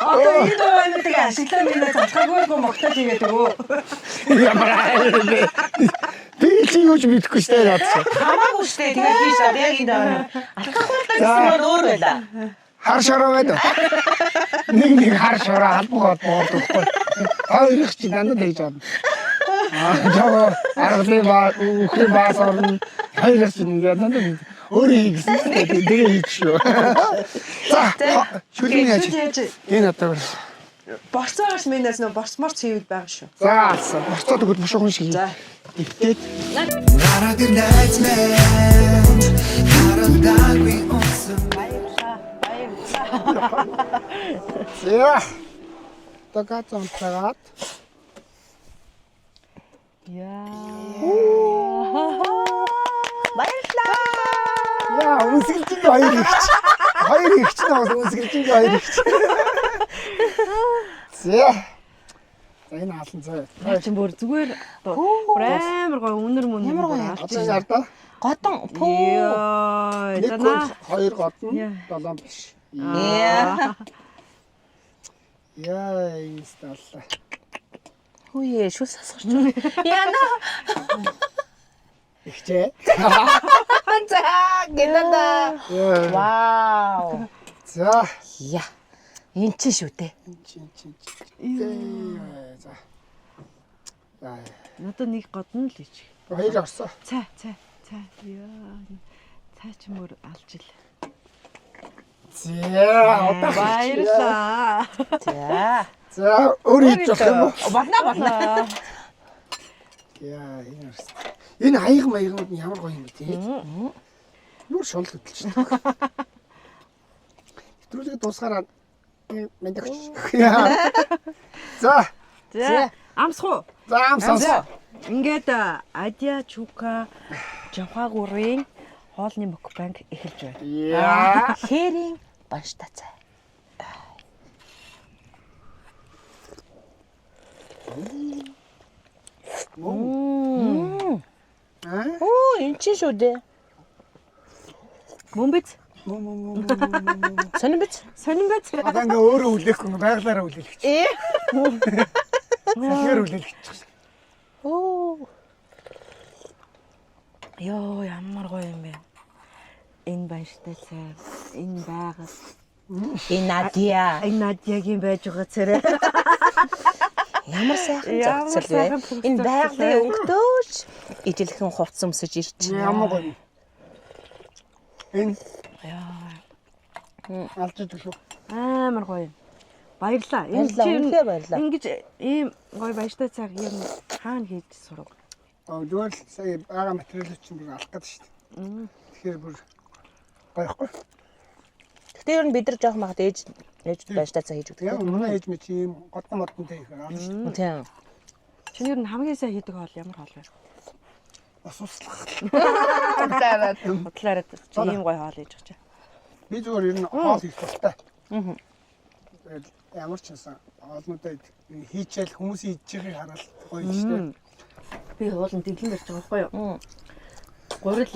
Одоо энэ дугаануудыг ашиглаа минь алхаагүй моктейл хийгээд өгөө. Ямар аа. Би чи юу ч мэдэхгүй штэ наадсан. Хамаагүй штэ тэгээ хийж аваад яг энэ даа. Алхахуулдаг гэсэн нь өөр байла. Хар шороо байдаг. Нэг нэг хар шороо албаг албаг өгөхгүй. Хоёр их чи дандаа тэгж байна. Аа жоо аргалын ба үхрийн баас орно. Хоёр их чи нэг дандаа өөрөө хий гэсэн чинь тэгээ хийчих шүү. За шүлэг яаж? Яаж Энэ одоо борцоогоос минь нөө борц морц хийвэл байгаа шүү. за борцоод өгöd бушуухан шиг. За. Тэгтээд Гараад ир найз минь Даралдаагүй унсан За. Тага зонтгаад. Баярлалаа. Яа, үнсгэлжингийн хоёр ихч. Хоёр ихч нь бас үнсгэлжингийн хоёр ихч. За. За энэ хаалан заа. Чи бүр зүгээр бүр амар гоё үнэр мөн Ямар гоё. Одоо энэ ардаа Годон пүү. Йоо. нэг За гол наа. хоёр годно Яа. долоон биш. Яа. Яа, энэ сталла. Хүүе шүл сасгарч байна. Яна. Ихчээ. За гэнэдэ. Яа. Вау. За. Я. Энд чи шүү дээ. Чин чин чин. За. За. Надад нэг годно л ич. Хоёр орсон. Цай, цай, цай. Яа. Цай чи мөр алж ил. За, одоо Баярлаа. За. За, өөр хийж болох юм уу? Болно болно. Яа, энэ орсон. Энэ хаяг маягнууд нь ямар гоё юм бэ те? Нүр шунал хөдөлж байна. Нэвтрүүлгээ дуусгаараа мэндэгч. Яа. За, За. Амсах уу? за амсан. Ингээд Адя Чука Жавхаагүрийн хоолны мукбанг эхэлж байна. Яа. Хэрийн баншта цай. Аа? Оо, эн чи шүү дээ. Мөн биз? Мө мө мө мө. Сонин биз? Сонин биз? Одоо ингээ өөрөө үлээхгүй ингээ байглаараа үлээлгч. Ээ. Салхиар үлээлгч. Оо. Йоо, ямар гоё юм бэ. Энэ банштай цай, энэ байгаль, Энэ Надя. энэ Надягийн байж байгаа царай. Ямар сайхан Ямар зохицол вэ? сайхан пүнх Энэ зохицол байгалийн вэ? өнгөтөөч ижилхэн хувцас өмсөж ирч. Ямар гоё юм. Энэ алж идэв. Амар гоё юм. Баярлаа. Энэ Баярлалаа, чи ер нь үнэхээр баярлалаа. Ингэж ийм гоё баяжтай цаг юм хаана хийж сурав? Аа зүгээр л сая байгаа материалууд чинь бүр алах гэдэг шүү дээ. Тэгэхээр бүр гоёхгүй. Гэтэ ер нь бид нар жоох магад ээж ээж байжтай цай хийж өгдөг. Яг манай ээж мэт ийм годон модонтой их алж шүү дээ. Тийм. Чиний ер нь хамгийн сайн хийдэг хоол ямар хоол вэ? Бас услах. Худлаараа чи ийм гоё хоол хийж байгаа чи. Би зүгээр ер нь хоол хийх дуртай. Аа. Тэгээд ямар ч юмсан хоолнуудаа хийчихэл хүмүүсийн идчихийг хараад гоё шүү дээ. Би хуулан дэглэн барьж байгаа байхгүй юу? Гурил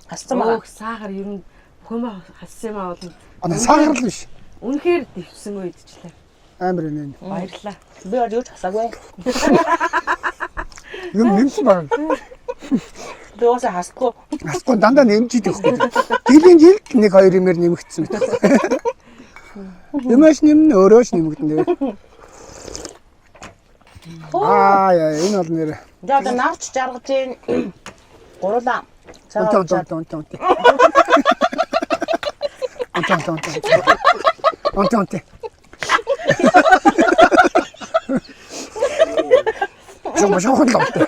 Хассан байгаа. өөх сахар ер нь бүх юм хассан юм аа бол Аа сахар л биш. үнэхээр дэвсэнгөө идчихлээ. Амар энэ. Баярлалаа. Би бол юу ч хасаагүй. Юм нэмсэн баг. Би уусаа хасдаггүй. Асгүй дандаа нэмж идэх байхгүй. Жилийн жилд нэг хоёр юмэр нэмэгдсэн мэт. Юмаш нэмнэ, өөрөөш нэмэгдэнэ. Аа яа, энэ бол нэр. За одоо нарч жаргаж гин. Гурлаа. Унтаа унтаа унтаа унтаа. Унтаа унтаа унтаа. Унтаа унтаа. Жоо жоо л унтаа.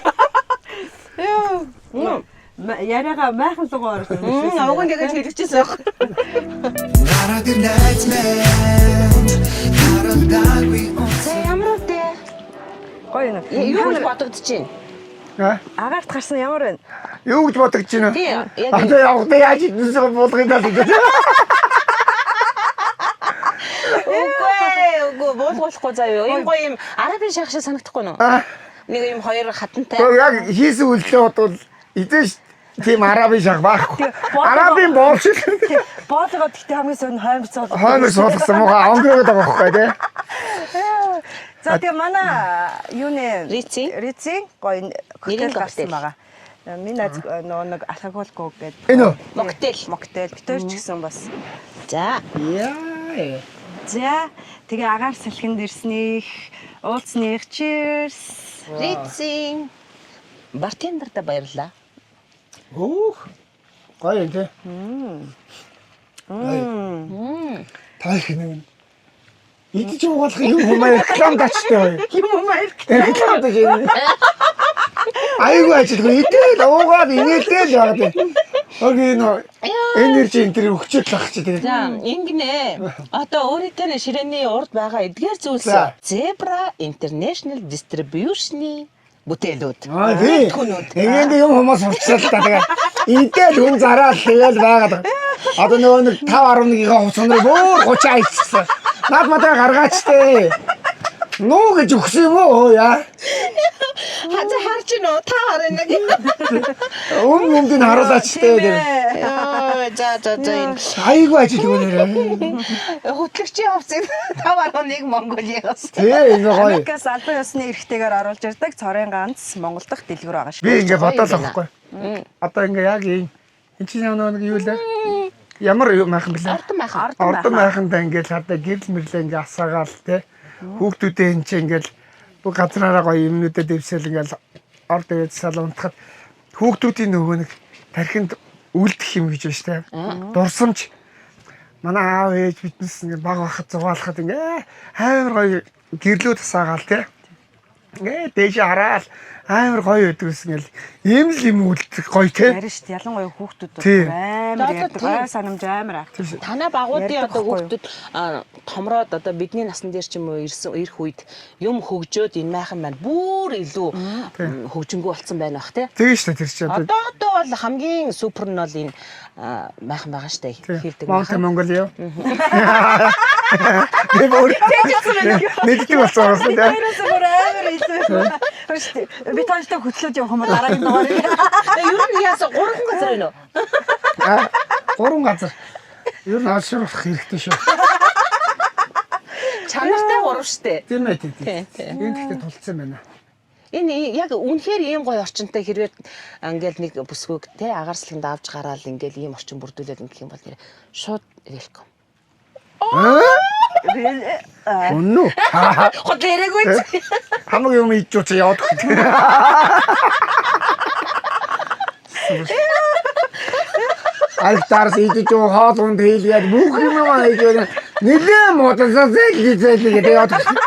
Яриагаа майхан лугаа оруулсан. Уг нь тэгэж хэлчихсэн байх. Гараад ир найз минь Даралдаагүй За ямар үтэй? Гоё юм. Юу гэж бодогдож байна? Аа, Агаарт гарсан ямар байна? юу гэж бодогч байна? Тий, яг Одоо явахдаа яаж идсэн буулгын тал гэж. Үгүй ээ, үгүй буулгуулахгүй заяа. Ийм гоё юм арабын шах шиг санагдахгүй нөө. Аа. Нэг юм хоёр хатантай. Гэхдээ яг хийсэн үйлдэлээ бодвол эзэн тийм арабын шах байхгүй. Арабын боол шиг Боолгоо гэхдээ хамгийн сүүл нь хоймор цуул. хоймор суулгасан муухай онгойгод байгаа байхгүй тий. За тэгээ манай юу нэ Рици? Рици гоё Нэрийн коктейл гарсан коктейл. байгаа. Миний найз нөгөө нэг алкоголгүй гэдэг. Энэ үү? Моктейл. Моктейл. Бид хоёр ч гэсэн бас. За. Яа. За тэгээ агаар салхинд ирсних, уулзсных cheers. Рици. Бартендерта баярлалаа. Хөөх. Гоё юм тий. Мм. Та их нэг идэж уугаалах юм хүмүүс реклам дачтай бай. Юм уу маяг. Реклам дач юм. Айгүй ажилгүй идэл уугаад инээлтэл яваад. Окей нөө энержи энэ төр өгчөөд л ах чи тэгээ. За, ингэнэ. Одоо өөрийнхөө нь ширээний урд байгаа эдгээр зүйлс За. Zebra International Distribution-ы бүтээлүүд. Аа тий. Бүтээгдэхүүнүүд. Ингээд юм хүмүүс сурчлаа л та тэгээ. Идэл хүн зараал тэгэл байгаад. Одоо нөгөө нэг 5.1-ийн хувцас нар бүр 30 айцсан. Наад мадаа гаргаач тээ. Нуу гэж өгсөн юм уу яа? Хазаа харж гинөө та хараа нэг. Өн өмдийг харуулаач тээ тэр. Йоо, за за за энэ Айгүй ажилгүй нэрээ. хөтлөгчийн хувцсыг 5.1 Монголиас. Тий энэ гоё. Америкаас албан ёсны эрхтэйгээр оруулж ирдэг цорын ганц Монгол дахь дэлгүүр байгаа шүү. Би ингээ бодоол авахгүй. Одоо ингээ яг энэ энэ чинь нөгөө нэг юу лээ? Ямар юу майхан блэ? Ордон майхан. Ордон майхандаа ингээл хадаа гэрэл мэрлээ ингээ асаагаал те. Хүүхдүүдээ энэ чинь ингээл бүх газраараа гоё юмнуудаа дэвсэл ингээл орд ирээд сал унтахад хүүхдүүдийн нөгөө нэг тархинд үлдэх юм гэж байна штэ. Дурсамж манай аав ээж биднес ингээ баг бахад зугаалахад ингээ амар гоё гэрлүүд асаагаал те. Ингээ дээш хараал амар гоё байдаг ус ингээл ийм л юм үлдэх гоё те. Ярина шүү дээ. Ялангуяа хүүхдүүд бол Тий. амар Одоо ярьдаг. тийм. Ой санамж амар аа. Танаа багуудын Ярьдаг одоо байхгүй юу? хүүхдүүд томроод одоо бидний насан дээр ч юм уу ирсэн ирэх үед юм хөгжөөд энэ майхан маань бүр илүү хөгжингүү болсон байна бах тий. Тэгээ штэ тэр чинь одоо Одоо одоо бол хамгийн супер нь бол энэ майхан байгаа штэ хийлдэг Mountain майхан. Mongolia. Би бүр мэддэг болсон юм байна. Хоёроос бүр амар илүү. Хөөш би тааштай хөтлөөд явах юм бол дараагийн дугаарыг. Ер нь яасан гурван газар байна уу? Аа, Гурван газар. Ер нь олшруулах хэрэгтэй шүү. Чанартай гурав штэ. Тийм ээ тийм. Тий, тий. Энэ гэхдээ тулцсан байна. Энэ яг үнэхээр ийм гоё орчинтой хэрвээ ингээл нэг бүсгүйг те агаар салхинд авч гараал ингээл ийм орчин бүрдүүлээд ингэх юм бол нэр шууд welcome. Үнэн үү? Хот яриаггүй. Хамаг юм идэж уучаа яваад өгөх. Альтарс идэж уу хоол унд хийлгээд бүх юм аа хийж байна. Нилээ муудсан зээл зээл гэдэг яваад өгөх.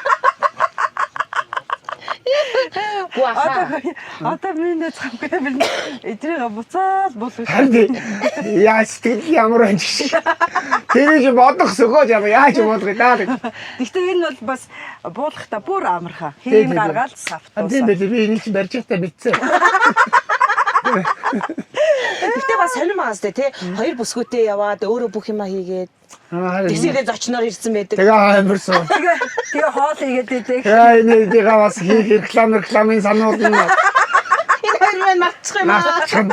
Гүү ахаа. Одоо миний цамгүй би эдрийг буцаал булгаж. Харин яа сэтгэл ямар байна ч. Тэр чи бодох сөхөөж яа яаж бодох даа. Гэхдээ энэ бол бас буулгахта бүр амархан. Тий, Хийн тий, тий. гаргаал Тийм савтуусан. байлээ би энийг чинь барьж байхдаа мэдсэн. Гэхдээ бас сонирм байгаас те хоёр бүсгүйтэй яваад өөрөө бүх юма хийгээд тэгсэрээ зочноор ирсэн байдаг. Тэгээ амар суу. Тэгээ тэгээ хоол хийгээд идэг. Тэгээ энэ дийга бас хийх реклам рекламын сануулна. Энэ хоёр маань мартчих юм аа. Наачхан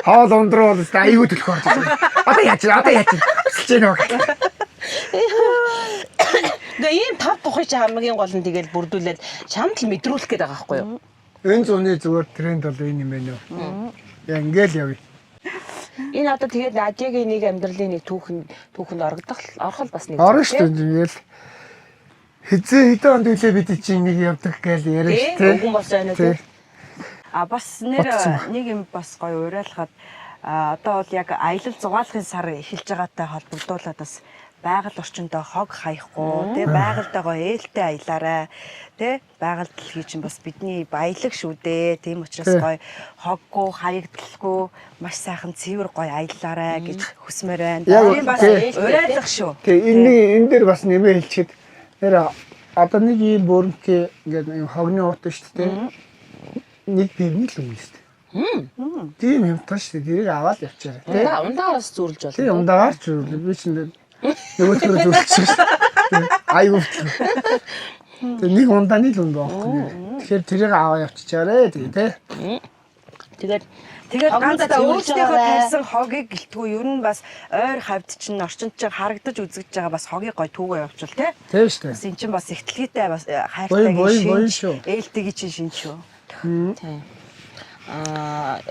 хоол ундруу бол өстой аюу төлөх орж байна. Одоо яаж одоо яаж өсөлж гэнэ үү. Тэгээ ийм тав тухыг чи хамгийн гол нь тэгэл бүрдүүлээд чамд л мэдрүүлэх гээд байгаа байхгүй юу? Энэ зуны зүгээр тренд бол энэ юм байна уу? Яа ингээл явъя. Энэ одоо тэгээд Надягийн нэг амьдралын нэг түүхэнд орогдох орхол бас нэг Орно зүйл, шүү дээ ингээл. Хизээ хэдэн онд үлээ бид чинь нэг явдаг гээл яриа тий? шүү дээ. Үгэн болсон байна уу тий? А бас нэр Бодсон. нэг юм бас гоё уриалхад одоо бол яг аялал зугаалгын сар эхэлж байгаатай холбогдуулаад бас байгаль орчиндөө хог хаяхгүй тий, байгальтайгаа ээлтэй аялаарай тий, байгаль дэлхий чинь бас бидний баялаг шүү дээ. Тийм учраас Тий. гоё хоггүй хаягдлалгүй маш сайхан цэвэр гоё аяллаарай гэж хүсмээр байна. Яг Тийм бас тий. уриалга шүү. Тэгээ энэ энэ дээр бас нэмээ хэлчихэд нэр одоо нэг ийм бөөрөнхий ингээд ийм хогны уут шүү дээ. Нэг бивний л үгүй шүү дээ. Тийм юм таа шүү дээ. Тэрийг аваад явчаарай. Тэ. Ундаараас зүүрлж болно. Тийм ундаагаар ч үгүй. Би чинь нөгөөдгөрөө зүрлчих шүү дээ. Айгуу. Тэгээ нэг ундааны л үн байхгүй. Тэгэхээр тэрийг аваа явчихаарэ тэгээ тэ. Тэгээд Тэгээд Хогнуудаа ганцдаа цэвэрлж өөрсдийнхөө байгаарай. тарьсан хогийг гэлтгүй ер нь бас ойр хавьд чинь орчинд чинь харагдаж үзэгдэж байгаа бас хогийг гой түүгээ явуучвал тий. Тийм шүү Бас дээ. эн чинь бас ихтлгийтэй бас Буян, хайртайгийн буян, буян шинж, шүү. ээлтэйгийн чинь шинж шүү. Тийм.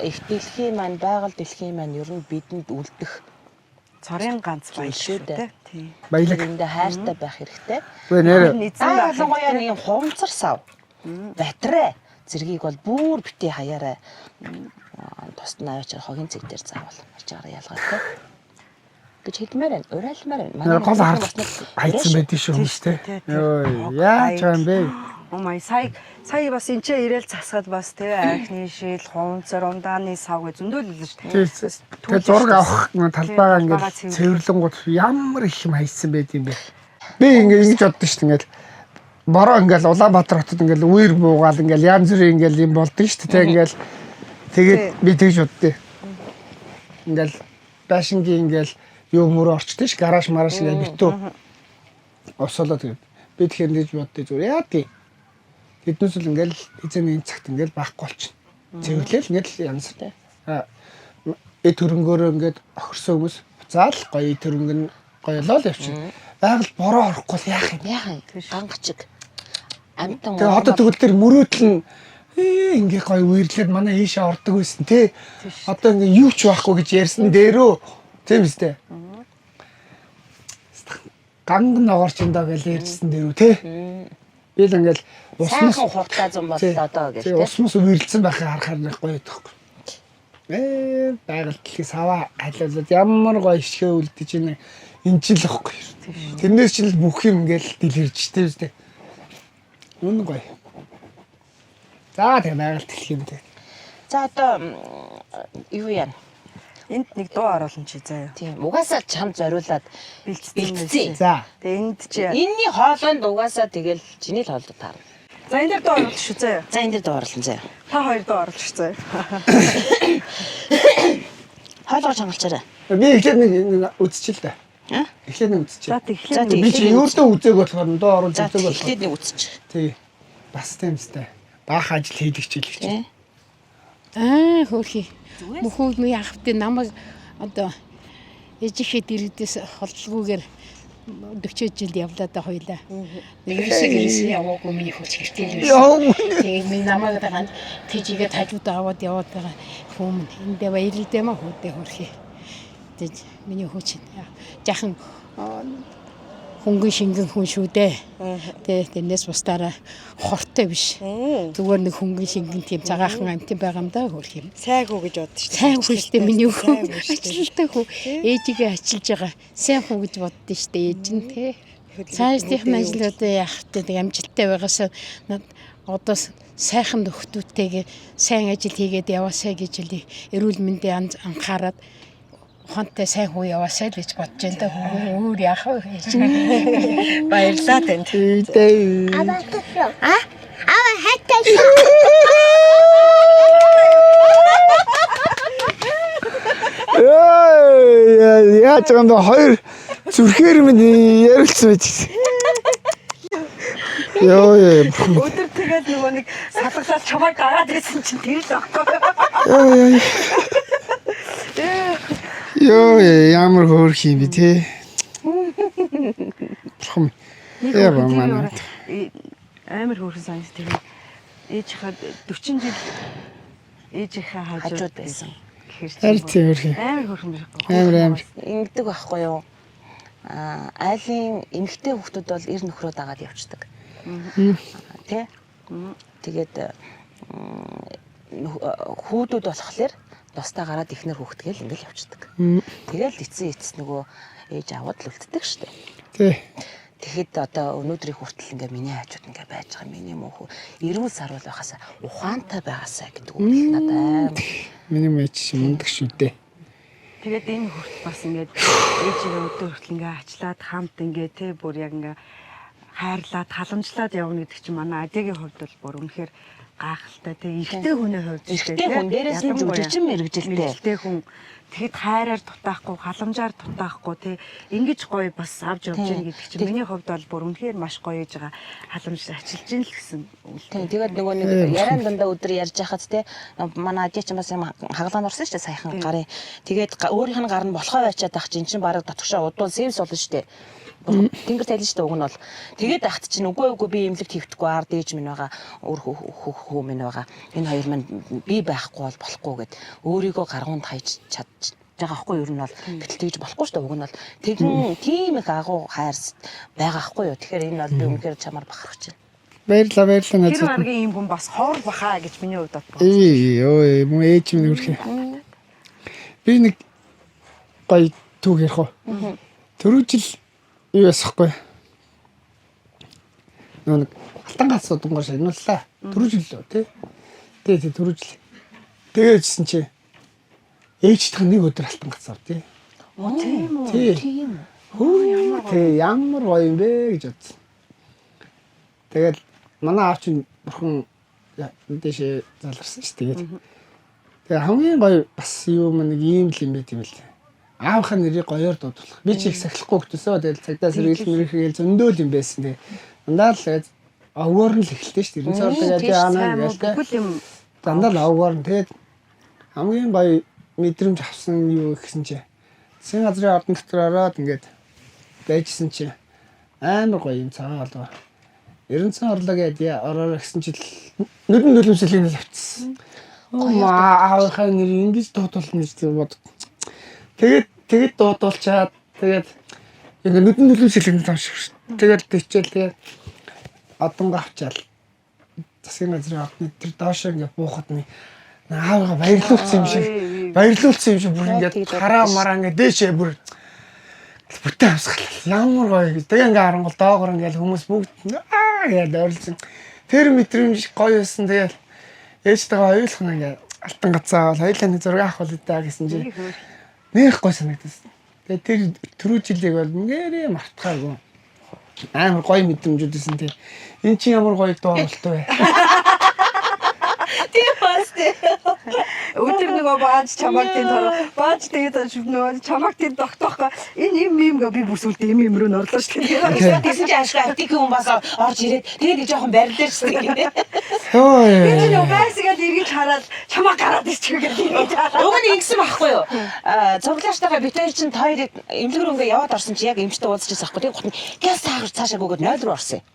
Их дэлхийн маань байгаль дэлхийн маань ер нь бидэнд үлдэх Цорын ганц баяр шүү шүү дээ. тий. Тийм. Баялаг. Тэрэндээ хайртай байх хэрэгтэй. Үгүй нэр Эзэн Аа байх ялангуяа нэг юм хумцар сав. Батарей зэргийг бол бүр бити хаяарай. Тусад нь аваачаар хогийн цэг дээр заавал харж байгаарай ялгаатай. Гэж хэлмээр байна. Уриалмаар байна. нэр гол нөхөр хард бас нэг хайцсан уриаш- байдгийг шүү хүмүүс тэ. Тий, тий. Йоо яаж байгаа юм бэ? Оо май сая сая бас энэ ч ирээл засахад бас тий архины шил, хумцар, ундааны сав гэж зөндөл л шүү Тийм. дээ. Тэгээ зураг авах талбайгаа талбайгаа ингээд цэвэрлэх. цэвэрлэнгууд ямар их юм хайсан байд юм бэ? Би ингээд ингэж боддоо шүү дээ ингээд бороо ингээд Улаанбаатар хотод ингээд үер буугаал ингээд янз бүрийн ингээд юм болдсон шүү дээ. Ингээд тэгээд би тэгж боддөө. Ингээд байшингийн ингээд юу мөр орчтой ш гараж мараж ингээд битүү. Осолоо тэгээд би тэгэхээр тэгж боддөө зүгээр яа тий. Тэднээс л ингээд эзэн энэ цагт ингээд байхгүй болчихно. Цэвэрлээл ингээд л янз. Аа эд хөрөнгөөрөө ингээд охирсон хүмүүс буцаал гоё эд хөрөнгө нь гоёлоо л явчихна. Байгаль бороо орохгүй л яах юм. Яахан гангачиг. Амтан Тэгээ одоо тэгвэл тэр мөрөөдөл нь ингээ гоё үерлээд манай ийшээ ордог байсан те. Одоо ингээ юу ч байхгүй гэж ярьсан дээрөө тийм үстэй. Ганг ногоорч юм даа гэж ярьжсэн дээрөө те. Би л ингээл уснаас сайхан хурдтай зам боллоо доо гэж тий тий. ус мус үерлсэн байхыг харахаар нэг гоё байхгүй. Байгаль дэлхий саваа халиулаад ямар гоё ишгэ үлдэж ийн энэ ч л ихгүй. Тэрнээс ч л бүх юм ингээл дэлгэрч тийм үстэй. Үнэн гоё. За тэгээ байгаль дэлхий юм тэг. За одоо юу яана? Энд нэг дуу оруулна чи заяа. Тийм. Угаасаа чам зориулаад Бэлтцсэн бэлтцээ. За Тэгээ энд чи Энийний хоолойнд угаасаа тэгэл чиний л хоолой таарна. За энэ дээр дуу оруулах шүү заяа. За энэ дээр дуу оруулан заяа. Та хоёр дуу оруулах шүү заяа. Хоолгоо чангалчаарай. би эхлээд нэг үзчихэл дээ. Аа? Эхлээд нэг үзчихээ. За тэгэхээр За, Би чи ердөө үзег болохоор дуу оруулж За үзег болохоор. эхлээд нэг үзчих. Тий. Бас тийм үстэй. Баах ажил хийдэг чийлэгч. Тий. Аа хөөрхий. Мөхөө миний ахвтын намайг одоо ээжийнхээ дэрэгдээс холдолгүйгээр 40 жил явлаа да хоёлаа. Нэг шиг ирсэн яваагүй миний хөлч гэртэл байсан. Яа. Тэгээд миний намайг дагаад тэжигээ тажуудаа аваад яваад байгаа хүмүүн эндээ баярлалаа маа хүүдээ хөөрхий. Тэг миний хөөч жахан хөнгөн шингэн хүн шүү дээ. Тэ тэрнээс бусдаараа хортой биш. Зүгээр нэг хөнгөн шингэн тийм цагаахан амтын байгаа юм да хөөрхий юм. Сайг үү гэж боддоо шүү дээ. Сайн хүн шүү дээ миний хүү. Сайн хүн шүү дээ. Ажилттай хүү. Ээжигээ ачилж байгаа. Сайн хүн гэж боддоо шүү дээ ээж нь тий. Цаашдынх нь ажлуудаа яах вэ? Нэг амжилттай байгаасаа над одоо сайхан нөхдүүдтэйгээ сайн ажил хийгээд яваасай гэж л эрүүл мэндийн анхаарад ухаантай сайн хүү яваасай л гэж бодож байна да хүү. Өөр яах вэ? Баярлалаа танд. Тий. Яа, яаж байгаа юм бэ? Хоёр зүрхээр минь ярилцсан байж. Йоо ёо. бурхан минь. Өдөр тэгээд нөгөө нэг салгалаад чамайг гараад ирсэн чинь тэр л байхгүй. Йоо ёо. Йоо ёо, ямар хөөрх юм бэ те. Бурхан минь. Нэг Яа, хөөрхөн тэр манай. Амар хөөрхөн санагд тэгээ ээжийнхаа 40 жил ээжийнхээ хажууд Хажууд байсан. гэхэр чинь Харин тийм хөөрхөн. Амар хөөрхөн байхгүй. Амар амар. Ингэдэг байхгүй юу? Аа, айлын эмэгтэй хүүхдүүд бол эр нөхрөө дагаад явцдаг. Тэ? Тэгээд хүүдүүд болохоор тусдаа гараад ихнэр хүүхдгээл ингээл явцдаг. Тэгэл эцсийн эц нөгөө ээж аваад л үлддэг штэ. Тий. Тэгэхэд одоо өнөөдрийн хүртэл ингээ миний хажууд ингээ байж байгаа миний мөн хүү эрүүл саруул байхасаа ухаантай байгаасаа гэдэг үг л надад амар Миний мэж чи мундаг шүү дээ. Тэгээд энэ хүртэл бас ингээд ээжигээ өдөр хүртэл ингээ ачлаад хамт ингээ те бүр яг ингээ хайрлаад халамжлаад явна гэдэг чинь манай адигийн хувьд бол бүр үнэхээр гайхалтай те эрэгтэй хүний хувьд шүү дээ, Эрэгтэй те. хүн, дээрээс нь Ялангуяа жүжигчин мэргэжилтэй. мэргэжилтэй хүн тэгэхэд хайраар дутаахгүй халамжаар дутаахгүй те ингэж гоё бас авч явж Тийм. гин гэдэг чинь миний хувьд бол бүр үнэхээр маш гоё ээж байгаа халамж ачилж гин л гэсэн үйл. Тийм тэгээд нөгөө нэг яриан дандаа өдөр ярьж байхад те манай ажи чинь бас юм хагалгаанд орсон шүү дээ саяхан гарын. Тэгээд өөрийнх нь гар нь болохоо байчаад ах чинь чинь бараг дотгошоо удуул сэвс болно шүү дээ. Тэнгэр тайлна шүү дээ уг нь бол. Тэгээд ахт чинь үгүй үгүй би имлэг твдэхгүй ард ээж минь байгаа өөр хүү минь байгаа. Энэ хоёр минь би байхгүй бол болохгүй гэд өөрийгөө гаргуунд хайж чадж байгаа байхгүй юу ер нь бол гэтэл тэгж болохгүй шүү дээ уг нь бол тэгэн тийм их агуу хайр байгаа байхгүй юу. Тэгэхээр энэ бол би үнэхээр чамаар бахархаж байна. Баярлалаа баярлалаа Тэр найзууд. баргийн ийм хүн бас ховор баха гэж миний хувьд бол Ээ ёо мөн ээж минь үрхэ. Би нэг гоё түүх ярих уу? Түрүү жил юу ясахгүй. Нөгөө нэг алтан гац удангоор шагнууллаа. Түрүү жил лөө тий. Тий тий түрүү жил. Тэгээжсэн чи ээжтэйх нэг өдөр алтан гац ав тий. Тийм үү? Тий. Тийм. Хүү тий ямар гоё юм бэ гэж бодсон. Тэгэл манай аав чинь бурхан дэшээ заларсан шүү тэгээд. Тэгээ хамгийн гоё бас юу мэн нэг ийм л юм байт юм л. Аавынхаа нэрийг гоёор дуудах. Би ч их сахилахгүй хөтөсөө. Тэгэл цагдаа сэргийл мэрхгээл зөндөөл юм байсан. Тэгээ дандаа л тэгээд овгоор нь л эхэлтэй шүү дээ. 90 цаар тэгээд тийм аана Сайн мó гээл тэ. бүхэл юм Дандаа л овгоор нь тэгээд хамгийн гоё мэдрэмж авсан юу гэсэн чи засгийн газрын ордон дотор ороод ингээд байжсэн чи амар гоё юм цагаан олгоо. 90 цан орлоо гээд яа ороорой гэсэн чи нүдэн нүлэмсэлийг л авчихсан. Маа аавынхаа нэр ингэж дуудуулна гэж тэр бод. Тэгээд тэгээд дуудуулчаад тэгээд ингээ нүдэн нүлэмсэлийг л авчих. Тэгээд тэгчээл тэгээд одонго авчаал засгийн газрын ордны тэр доошоо ингээ буухад нэг аавыгаа баярлуулсан юм шиг баярлуулсан юм шиг бүр ингээ тэгж хараа бодсон шүү. мараа ингээ дээшээ бүр бүтэн хамсгал ямар гоё гэж тэгээ ингээ харангуул доогор ингээ хүмүүс бүгд аа гэж ойрлсон тэр мэдрэмж гоё байсан тэгэл ээжтэйгээ хоёулах ингээ алтан гацаа авал хоёулаа нэг зураг авах бол даа гэсэн чинь нэх гоё санагдсан. Тэгээ тэр түрүү жилийг бол ингээрээ мартахааргүй амар гоё мэдрэмжүүд байсан тий. Эн чинь ямар гоё дуу болтой вэ? Тийм бас тий. Өдөр нөгөө бааж чамааг тийм тор бааж тэгээд нөгөө чамааг тийм тогтоохгүй энэ юм юм гэ би бүр сүлд юм юм рүү н орлоо шүү дээ. Тэгсэн чинь ашиг аптекийн хүн бас орж ирээд тэгээд нэг жоохон барилдэрчдэг гинэ. Йоо. Би нөгөө байсгаад эргэж хараад чамааг гараад ирчих гэх эргэж хараад. Уг нь ингэсэн байхгүй юу? Аа цуглаачтайгаа бит хоёр чинь та хоёрыг эмнэлэг рүү ингээ яваад орсон чи яг эмчтэй уулзчихсан байхгүй. Тэгээд гот нь гяс цаагаар цаашаа гүгээд 0 руу орсон юм.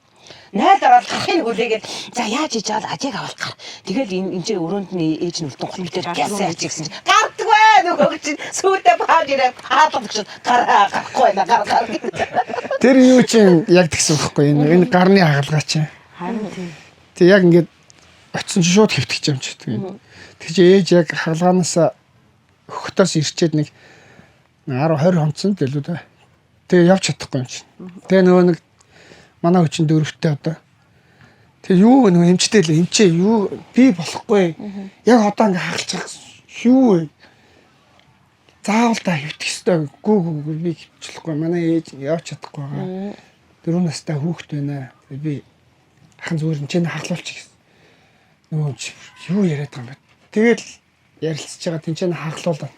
0 ороод гарахыг хүлээгээд за яаж хийж авал ажиг авал гар. Тэгэл энэ энэ чинь өрөөнд нь ээж нь үлдэн гот битэр гяс яаж гэсэн чинь гардаггүй нөгөө чинь сүйдээ бааж ирээд хаалга чинь гараа гарахгүй байна гар гар. Тэр юу чинь яг тэгсэн байхгүй энэ энэ гарны хагалгаа чинь. Харин тийм. Тэг яг ингээд очисон чинь шууд хэвтгэж юм чи тэгээд. Тэг чи ээж яг хагалгаанаас хөхтөөс ирчээд нэг 10 20 хонцсон л илүү дээ. Тэгээ явж чадахгүй юм чинь. Тэгээ нөгөө нэг манай хүчин дөрөвтэй одоо. Тэг юу нөгөө эмчтэй л эмчээ юу би болохгүй. Яг одоо ингээд хагалчих юу вэ? Заавал та хэвтэх ёстой. Гүү гүү гүү, би хэвчлэхгүй. Манай ээж явж чадахгүй байгаа. Дөрөв настай хүүхэд байна. Тэгээ би ахын зүгээр энэ чинь хаглуулчих гэсэн. Нөгөө чи юу яриад байгаа юм бэ? Тэгэл ярилцж байгаа тэнцэн хаглуулаа.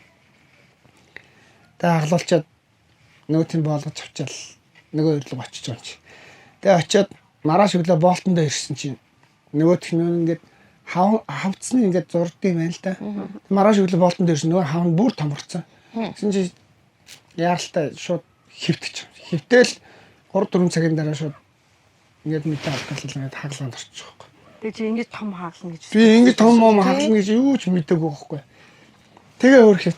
Тэгээ хаглуулчаад нөгөө тийм боолгож авчаал нөгөө өрлөг очиж байгаа юм чи. Тэгээ очиод маргааш өглөө болтондоо ирсэн чинь нөгөөх нь ингээд хав хавцны ингээд зурдсан юм байна л да. Маргааш өглөө болтондоо ирсэн нөгөө хав нь бүр томорцсон. Тэгсэн чи яаралтай шууд хэвтэж. Хэвтэл 3 4 цагийн дараа шууд Ингээд мэдээ авдаг л ингээд хаглаанд орчих واخхой. Тэгээ чи ингэж том хааглана гэж. Би ингэж том мом хаглана гэж юу ч мдээгүй байхгүй. Тэгээ өөр хэ.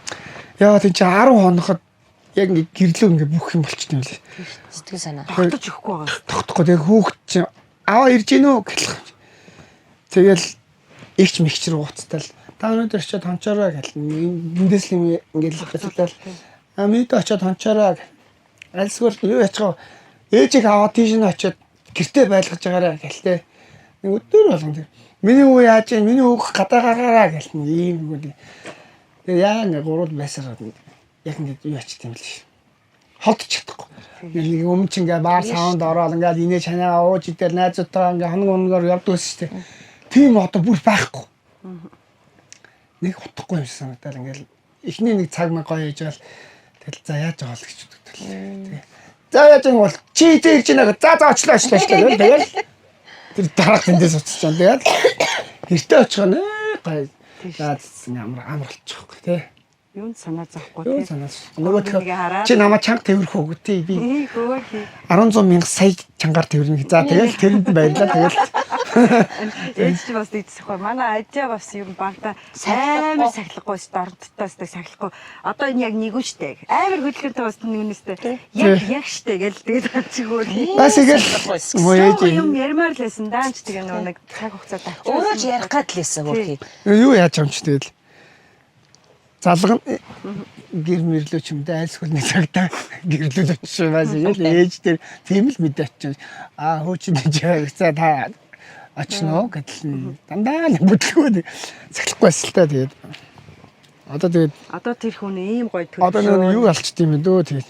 Яа тийм чи 10 хоноход яг ингээд гэрлөө ингээд бүх юм болчихсон юм лээ. Сэтгэл санаа. Тогтож өгөхгүй байгаа. Тогтохгүй тэгээ хүүхэд чинь аваа ирж гин үү гэх. Тэгэл игч мэгч рүү уцтал. Та өнөөдөр очиод хончоорой гэл. Эндээс л юм ингээд л бацтал. А мэдээ очиод хончоорой гэл. Альсгөр юу ячих вэ? Ээжийг аваад тийш нь очиод гэртээ байлгаж байгаарай гэл те. Нэг өдөр болгон тэр. Миний хүү яаж юм? Миний хүүх гадаа гаргаарай гэл. Ийм юм. Тэгээ яа ингээ гурвал байсараад яг ингээд юу ячт юм бэл. Холдож чадахгүй. Нэг өмнө чи ингээ баар саунд ороод ингээ инээ чанаа ууж идэл найзуудтайгаа ингээ хоног хоногоор явдаг байсан шүү дээ. Тийм одоо бүр байхгүй. Нэг утгагүй юм шиг санагдал ингээл эхний нэг цаг мэг гоё хийж байгаа л тэгэл за яаж байгаа л гэж боддог. Тэгээ. За яаж юм бол чи зэ ирж байна. За за очлоо очлоо очлоо. Тэгэл тэр дараах тэндээс уцчихсан. Тэгэл гэртээ очих нь гоё. За амар амар болчих واخгүй тий. Юунд санаа зовхгүй Юу тий. санаас. Нөгөө Нэгээ хараад. чи намайг чанга тэрвэрх үү тий би Ээ хөө тий. 100 мянга сая чангаар тэрвэрнэ. За тэгэл тэрэнд нь баярлаа. Тэгэл Ээж чи бас дийдсэхгүй. Манай ажаа бас юм багта амар сахилахгүй ш дордтой өстэй сахилахгүй. Одоо энэ яг нэгэн штэ. Амар хөдөлгөөнтэй бас нэгэн штэ. Яг яг штэ гэл тэгээд авчихгүй. бас тэгэл муу ээж Юм ярмаар л байсан даанч тэгээ нөгөө нэг цаг хугацаа давчих. Өөрөө ч ярих гад л байсан хөрхий. юу яаж юм чи тэгэл залган гэр мэрлөө ч юм да айлсгөл нэг цагтаа гэрлүүл очиж бас тэгэл ээж дээр тийм л мэдээ очиж аа хөө чи нэг за та очно гэдэл нь дандаа л бүтлгүү сахилахгүй байсан л та тэгээд одоо тэгээд Одоо тэр хүн ийм гоё төлөвшөө. одоо нөгөө юу алчт юм бэ дөө тэгээд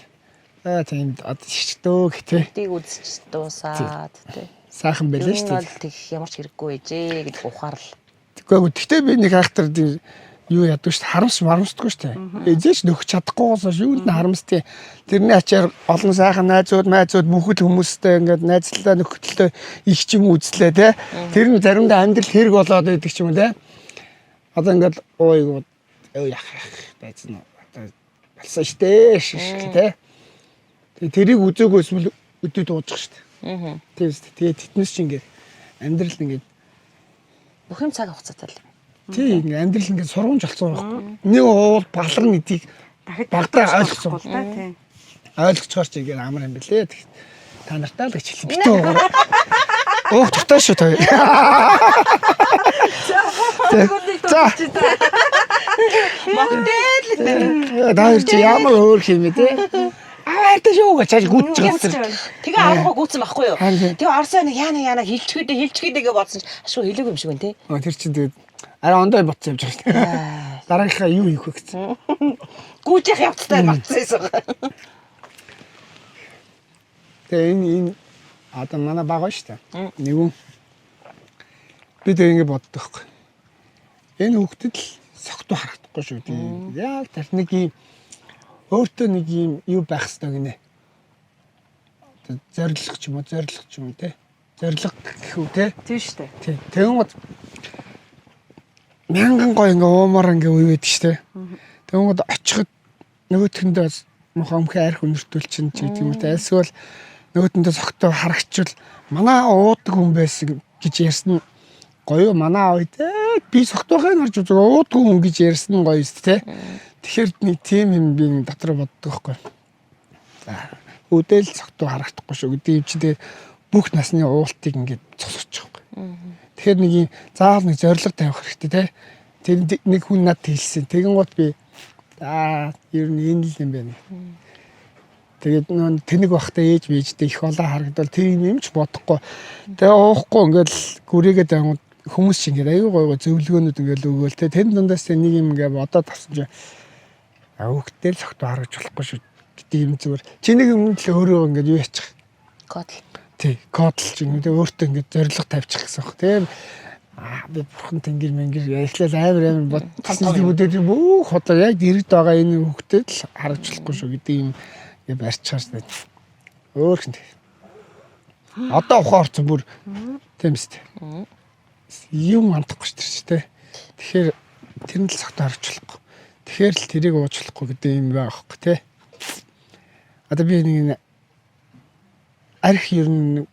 аа тийм одоо шигчдөө гэх тээ Тийг үзэж дуусаад тий. сайхан Ер байлаа нь шүү дээ. бол тэг ямар ч хэрэггүй ээжээ гэдэг ухаарлал. Тэгэхгүй гэхдээ би нэг айхтар тийм юу яадаг шүү дээ. Харамс марамсдаггүй шүү дээ. Эзэж нөхч чадахгүйгоос юунд нь харамсдیں۔ Тэрний ачаар олон сайхан найзууд, майзууд бүхэл хүмүүстэй ингээд найзлаа нөхөдлөө их ч юм үзлээ те. Тэр нь заримдаа амьдрал хэрэг болоод байдаг ч юм уу те. Одоо ингээд ууйг өө яах яах байцсан уу. Одоо болсон шүү дээ шиш те. Тэгээ тэрийг үзээгүйс мөл өдөө дуучих шүү дээ. Аа. Тийм шүү дээ. Тэгээ тэднес чинь ингээд амьдрал ингээд Бүх юм цаг хугацаатай л. Тийм ингээ амьдрал ингээ сургамж болсон байхгүй. Нэг уул баларна гэдгийг Дахид багтаа ойлгосон. л та тий. Ойлгочоор чи ингээ амар юм бэлээ. Тэгт та нартай л гэж хэлсэн. Битүү уугаарай. Уух дуртай шүү та. За. Могтэл. Та хоёр чи ямар өөр юм бэ те? Аа хайртай шүү гэж чааш гүйтж байгаа. Тэгээ авахгүй гүйтсэн байхгүй юу? Харин. Тэгээ Оросоо нэг яана яана хилчгээдэ хилчгээдэ гэж бодсон чи ашгүй хэлээгүй юм шиг байна те. Оо тэр чинь тэгээд арай ондой ботсон юм шиг байна. Дараагийнхаа юу хийх вэ гэсэн. Гүүжих явцтай батсан байсан. Тэгээ энэ энэ одоо манай баг байна шүү дээ. Нэгүн би тэг ингэ боддог байхгүй. Энэ хүүхдэд л согтуу харагдахгүй шүү дээ. Яг тэр нэг юм өөртөө нэг юм юу байх хэрэгтэй гинэ. Одоо зорилго ч юм уу, зорилго ч юм уу те. Зорилго гэх үү те. Тийм штэ. Тий. Тэгэн гот мянган гой ингээ уумар ингээ үе байдаг шүү дээ. Тэгэн гот очиход нөгөөтгөндөө муухай өмхөө арх өнөртүүл чинь ч гэдэг юм уу те. Альсвал нөгөөтөндөө согтоо харагчвал манай уудаг хүн байсан гэж ярьсан нь гоё манай үед би согтуухыг харж үзэг уудаг хүн гэж ярьсан нь гоё шүү дээ. Тэгэхээр нэг тийм юм би дотор боддог байхгүй. За үдэл согтуу харагдахгүй шүү гэдэг юм чи тэгээ бүх насны уултыг ингээд цосгочих байхгүй. Тэгэхээр нэг юм заавал нэг зорилго тавих хэрэгтэй те. Тэр нэг хүн надад хэлсэн. Тэгэн гот би аа ер нь энэ л юм байна. Тэгээд нөө тэнэг бахта ээж бийжтэй их олон харагдвал тэр юм юм ч бодохгүй. Тэгээ уухгүй ингээл гүрийгээд ангууд хүмүүс чинь ингээд аюу гой гой зөвлөгөөнүүд ингээл өгөөл те. Тэр дундаас тэ нэг юм ингээд бодоод авсан чинь аа хүүхдтэй л согтуу харагч болохгүй шүү гэдэг юм зүгээр. Чи нэг юм л өөрөө ингээд юу яачих. Кодл. Тий, кодл ч юм уу өөртөө ингээд зорилго тавьчих гэсэн хөх тийм. Аа би бурхан тэнгэр мэнгэр эхлээл амар амар бодсон юм үү бүх одоо яг дэрэгд байгаа энэ хүүхдэд л харагч болохгүй шүү гэдэг юм ингээд барьчихаар шүү дээ. Өөр хин. Одоо ухаан орсон бүр тийм үст. Юм амтахгүй шүү дээ тий. Тэгэхээр тэр нь л цогтоо харагч болохгүй. Тэгэхээр л тэрийг ууж болохгүй гэдэг юм байгаа хөөхгүй тий. Одоо би нэг арх ер нь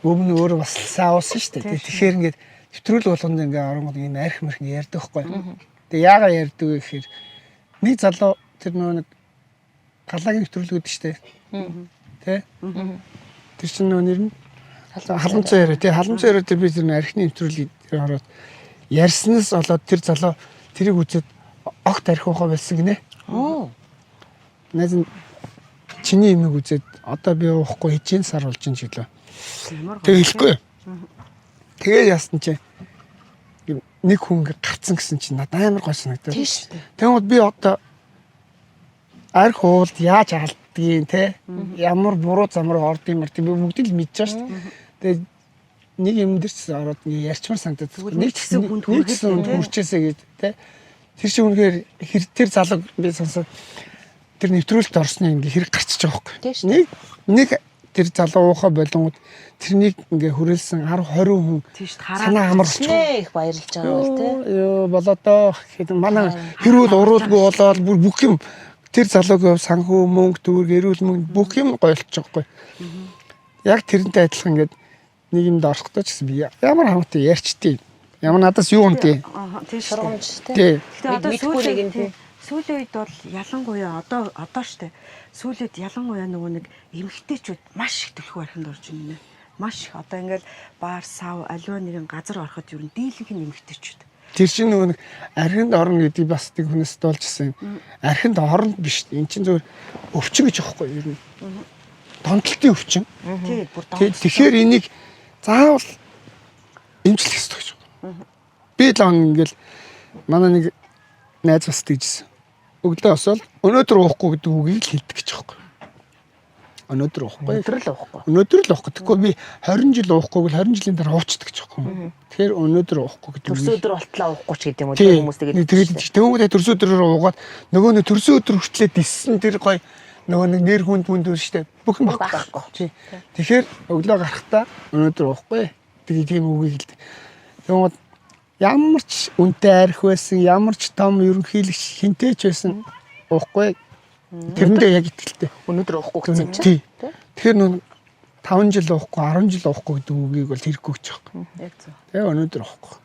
Өмнө өөрөө бас сайн уусан шүү дээ. Тэгэхээр ингээд нэвтрүүлэг болгонд ингээд оронгод ийм арх мэрх ингээд ярьдаг байхгүй. Тэгээ яагаад ярьдаг вэ гэхээр нэг залуу тэр нөгөө нэг галаагийн нэвтрүүлэг гэдэг шүү дээ. Тэ? Тэр чинь нөгөө нэр нь халамцаа яриа. Тий, халамцаа яриа тэр би тэр архины нэвтрүүлгийг тэр ороод ярьснаас болоод тэр залуу тэрийг үзээд огт арх уухаа болсон гинэ. Найз нь чиний имийг үзээд одоо би уухгүй хичээн сар болж ин ч гэлээ. Ямар Тэг хэлэхгүй. Тэгээ яасан чи нэг хүн ингээ гарцсан гэсэн чинь надад амар гой санагдав. Тийм шүү дээ. Тэгмээд би одоо арх уулд яаж алддгийг те ямар буруу зам руу ордгийг мөр би бүгдийг л мэдж байгаа шүү дээ. Тэгээд нэг юм дээр ч ороод ингээ ярьчмар санагдаад. Нэг ч гэсэн хүнд нэг ч гэсэн хүнд хүрчээсэй гэж те. Тэр шиг үнэхээр хэр тэр залуу би сонсоод тэр нэвтрүүлэлт орсны ингээ хэрэг гарчиж байгаа байхгүй. Тийм шүү дээ. Нэг нэг тэр залуу уухаа болонгод тэрнийг ингээ хүрээлсэн 10 20 хүн Тийм шүү дээ, хараад санаа амар болчих. Нэ их баярлж байгаа бол тий. Йоо болоо хэд манай хэрүүл уруулгүй болоод бүр бүх юм тэр залуугийн хувь санхүү мөнгө төгрөг эрүүл мөнгө бүх юм гойлчих жоохгүй. Яг тэрнтэй адилхан ингээд нэг юмд орохдоо ч гэсэн би ямар хамаатай ярьчтий. Ямар надаас юу унтий. Аа тийм шүү дээ. Сургамж тий. Тий. Гэтэ одоо Мэдхгүй нэг сүүлийн юм тий. тий, сүүлийн үед бол ялангуяа одоо одоо штэ сүүлийн үед ялангуяа нөгөө нэг эмгтээчүүд маш их түлхүү архинд орж ирнэ. Маш их одоо ингээл баар сав аливаа нэгэн газар ороход ер нь дийлэнх нь эмгтээчүүд. Тэр чинь нөгөө нэг архинд орно гэдгийг бас нэг хүнээс дуулжсэн юм. Архинд орно биш. Эн чинь зөвхөн өвчин гэж аахгүй юу ер нь. Донтолтын өвчин. Тий бүр Тэ- Тэгэхээр энийг заавал эмчлэх ёстой гэж байна. Би л он ингээл манай нэг найз бас тэгжсэн. Өглөө босоод өнөөдөр уухгүй гэдэг үгийг л хэлдэг гэж аахгүй. Өнөөдөр уухгүй. Өнөөдөр л уухгүй. Өнөөдөр л уухгүй. Тэгэхгүй би 20 жил уухгүй бол 20 жилийн дараа уучдаг гэж аахгүй. Тэгэхээр өнөөдөр уухгүй гэдэг Төрсөн үгийг өдөр болтлоо уухгүй ч гэдэг юм уу Тий. тий хүмүүс тэгээд Тэгээд тэгвэл төрсөн өдрөөр уугаад нөгөө нэг төрсөн өдөр хүртлээ диссэн тэр гой нөгөө нэг нэр хүнд мүнд үр штэ бүх юм Байхгүй. байхгүй. Тий. Тэгэхээр өглөө гарахдаа өнөөдөр уухгүй. Тэгээ тийм үгийг хэлдэг. Тэгвэл ямар ч үнэтэй арх байсан, ямар ч том ерөнхийлөгч хинтэй ч байсан уухгүй. Тэрэндээ яг итгэлтэй. Өнөөдөр уухгүй гэсэн юм чинь. Тий. Тэгэхээр нөө 5 жил уухгүй, 10 жил уухгүй гэдэг үгийг бол хэрэггүй гэж байгаа. Яг зөв. Тэгээ өнөөдөр уухгүй.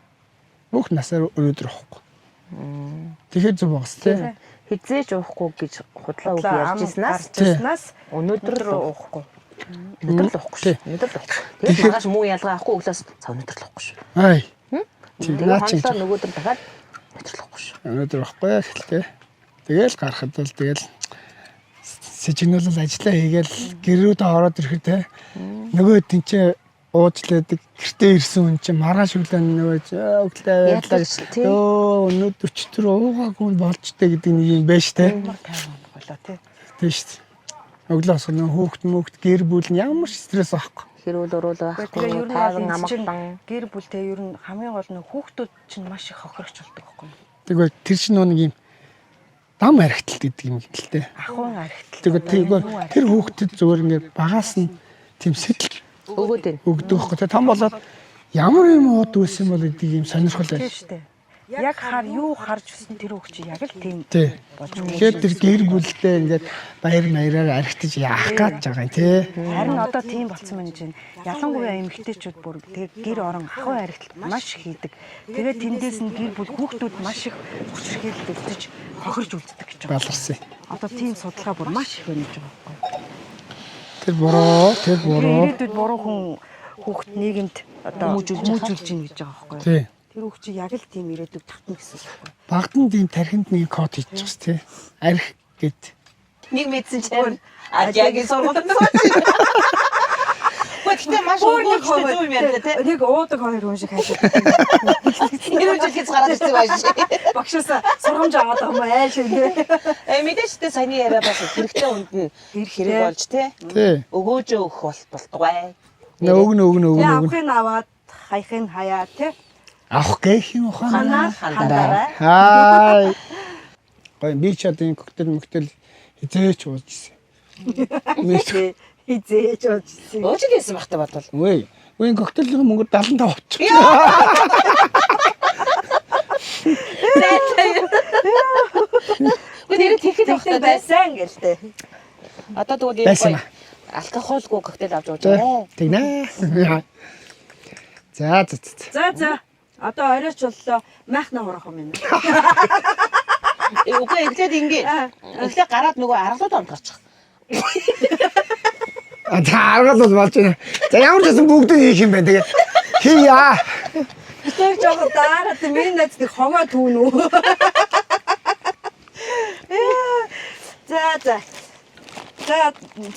Бүх насаар өнөөдөр уухгүй. Тэгэхээр зөв байгаас тий. Хизээж уухгүй гэж худлаа үг Худлаа ярьж ам ирснаас гарч ирснаас өнөөдөр л уухгүй. өнөөдөр л уухгүй шүү. Өнөөдөр л уухгүй. Тэгээд маргааш муу ялгаа авахгүй өглөөс за өнөөдөр л уухгүй шүү. Ай. Тий, Тэгээд наа чи хонлоо нөгөөдөр дахиад өнөөдөр л уухгүй шүү. өнөөдөр уухгүй хэлтэй. Тэгэл гарахад бол тэгэл сэжигнүүлэл ажиллаа хийгээл гэрүүдээ ороод ирэхэд те нөгөө тэнцээ уучлаадаг гэртээ ирсэн хүн чинь маргааш өглөө нөгөө өглөө байлаа Ядарч, тий. ёо өнөөдөр ч тэр уугаагүй нь болчтой гэдэг нэг юм байж те. Ямар 50 хоног болоо тий. Тийм шүү дээ. Өглөө босох нөгөө хүүхд мөхт гэр бүл нь ямар ч стресс байхгүй. Хэрүүл уруул байхгүй, Тэгээ ер нь бол тайван энэ чинь амгалан. гэр бүлтэй ер нь хамгийн гол нь хүүхдүүд чинь маш их хохирогч болдог байхгүй юу? Тэгвэл тэр чинь нөгөө нэг юм дам архиталт гэдэг юм л дээ. Ахуйн архитал. Тэгвэл тэгвэл тэр хүүхдэд зүгээр ингээд багаас нь тийм сэтэл Өгөөд байна. өгдөг байхгүй. Тэгээ том болоод ямар юм ууд байсан бол гэдэг юм сонирхол Тийм байна. шүү дээ. Яг хар юу харж өссөн тэр хүүхд чи яг л тийм Тий. болж Тэгэхээр тэр гэр бүлдээ ингээд баяр маяраар архитаж яах гээд байгаа юм тий. Харин одоо тийм болцсон байна гэж байна. Ялангуяа эмэгтэйчүүд бүр тэгээ гэр орон ахуй архиталт маш их хийдэг. Тэгээ тэндээс нь гэр бүл хүүхдүүд маш их хүчирхийлэлд үлдэж хохирж үлддэг гэж байгаа. Баларсан. Одоо тийм судалгаа бүр маш их байна гэж байгаа байхгүй. Тэр буруу, тэр буруу. Ирээдүйд буруу хүн хүүхд нийгэмд одоо хүмүүжүүлж гин гэж байгаа байхгүй. Тий. Тэр хүүхд чи яг л тийм ирээдүйд татна гэсэн үг байхгүй. Багдан тийм тархинд нэг код хийчих тий. Арх гэд. Нэг мэдсэн чинь Ажиагийн сургуульд сууж. Гэхдээ гэтээ маш өгөөжтэй зөв юм ярьлаа тий. Нэг уудаг хоёр хүн шиг хайшаа. Хэрүүл жил хийж гараад ирсэн байж. Багшаас сургамж аваад байгаа юм айл шиг тий. Э мэдээж тэ саяны яриа бас хэрэгтэй хүнд нь хэрэг болж тий. Тий. Өгөөжөө өгөх бол болтугай. Өгнө өгнө Тэгээ өгнө өгнө. авахыг аваад хаяхыг хаяа тий. Авах гэх юм ухаанаа. Хандараа. Хай. Гоё би ч одоо энэ коктейл мөктейл хизээч ууж ирсэн. Тий. Хизээж уужсэн. Өөжл хийсэн багтаа бодвол. Үгүй. Үгүй энэ коктейлийн мөнгөөр 75 авчих. Үгүй нэрээ тэгэхэд Тэгтээ багтаа тий. байсан гэлтэй. Одоо тэгвэл ийм Байсан гоё ба. Алкоголгүй коктейл авч ууж байгаа. Тэгнэ. За за за. За за. Одоо оройч боллоо. Майхна хурах юм байна. Үгүй эхлээд ингээ. Эхлээд гараад нөгөө аргалууд ондгочих. А за аргал бол болж байна. За ямар ч байсан бүгд нь хийх юм байна. Тэгээ хийя. Тэр жоохон daarаад миний найз нэг хогоо түүн үү. За за. За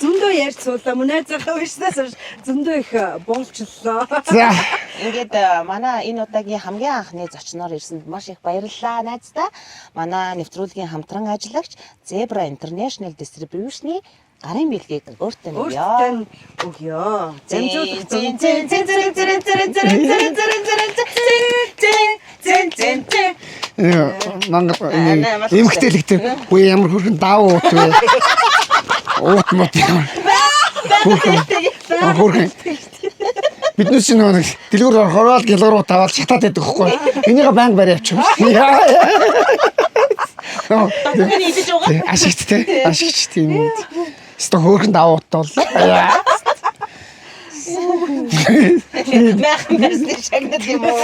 зөндөө ярьж суулаа. Мөн найзынхаа уншнаас хойш зөндөө их боолчлоо. За. Ингээд манай энэ удаагийн хамгийн анхны зочноор ирсэнд маш их баярлалаа найздаа. Манай нэвтрүүлгийн хамтран ажиллагч Zebra International Distribution-ы гарын бэлгийг өөртөө нь өгье. Өөртөө нь өгье. Дамжуулах зэн зэн зэн зэн зэн зэн зэн зэн зэн зэн зэн зэн зэн зэн. Монгол эмгтээлэгтэй үгүй ямар хөрхөн даав уут вэ? Уут мут ямар. Хөрхөн. Хөрхөн. Биднээс чинь нэг дэлгүүр орохоор л гэлгэр уут аваад шатаад байдаг хгүй. Энийгээ байнга барь явчих. Дотны идэж байгаа. Ашигт те. Ашигч тийм үү. Өстө хөөрхөн даав уут боллоо. Майхан барьсны шагнал юм уу?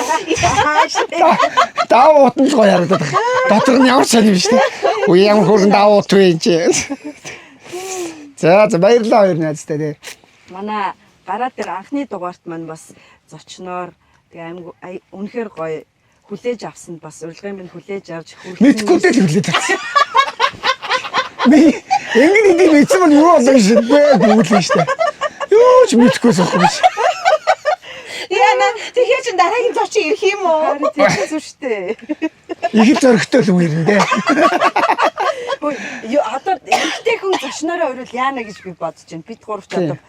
Даав уут нь л гоё харагдаад байна. Дотор нь ямар сайн юм биш те. Үгүй ямар хөөрхөн даав уут вэ энэ чи. За за баярлалаа хоёр найзтай те. Манай гараа дээр анхны дугаарт маань бас зочноор тэгээ аймаг үнэхээр гоё хүлээж авсанд бас урилгын минь хүлээж авч хүртэн Мэдхгүй дээ л хүлээд авсан. Би ингэж идэв мэдсэн бол юу болоо гэж бэ гүйлээ штэ. Юу ч мэдхгүй суухгүй биш. Яна тэгэхээр чин дараагийн зочин ирэх юм уу? Харин тийм зү штэ. Их л зөрөгтэй л юм ирнэ дээ. Хөөе, юу одоо эмэгтэй хүн зочноороо өрөөл яана гэж би бодож байна. Бид гурав ч одоо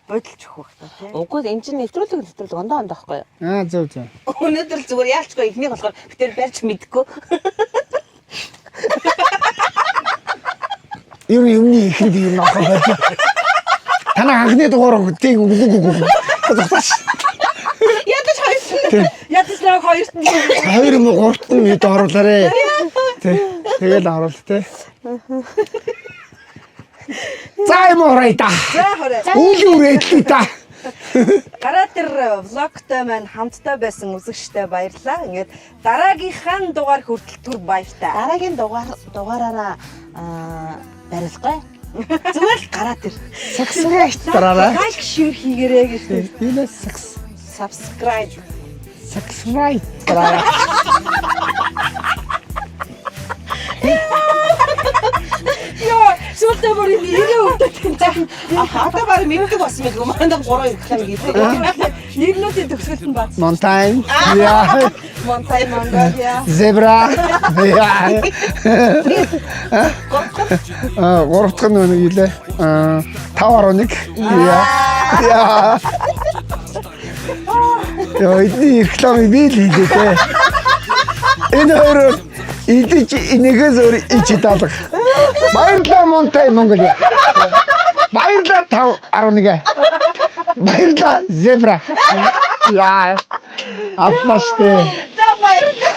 бодолж өгөх бах та тий. Үгүй энэ чинь нэвтрүүлэг ондоо ондоо байхгүй юу? Аа зөв зөв. Өнөөдөр л зүгээр яалчгүй эхнийх болохоор бид тэр барьж мэдгүй. Ер нь юмны ихэнд юм авах байж. Танаа анхны дугаар тийм үгүй үгүй үгүй. Зогсооч. Ядаж хоёр. Ядаж нэг хоёрт нь Хоёр юм уу гуравт нь мэд оруулаарэ. Тэ. Тэгэл оруул тэ. За юм уурай да. за хорой. Үл үрээдлээ да. Гараа дээр влогтой маань хамтдаа байсан үзэгчтэй баярлалаа. Ингээд дараагийнхаа дугаар хүртэл түр баяртай. Дараагийн дугаараараа барилгагүй. Зүгээр л гараа тэр. Subscribe дараарай. Лайк share хийгээрэй гэж. Энэ сакс Subscribe. subscribe дараарай. Йоо, сүүлдээ бүр энэ нэрээ өгдөг юм. Одоо баг мэддэг болсон мэлгүй. Манай гурван реклам хийдэг. Нэрнүүдийн төгсгөлд нь бац. Mountain. Yeah. Монтай Монголиа. Zebra. Yeah. Аа, гурав дахь нь нэг илээ. Аа, 5.1. Yeah. Yeah. Яа, эдний рекламыг би л хийлээ те. Энэ хоёр идэж энэгээс өөр ич даалга. Баярлалаа Монтай Монголиа. Баярлалаа 5.1. Баярлалаа Zebra. Яа. Аплаштэй. За баярлалаа.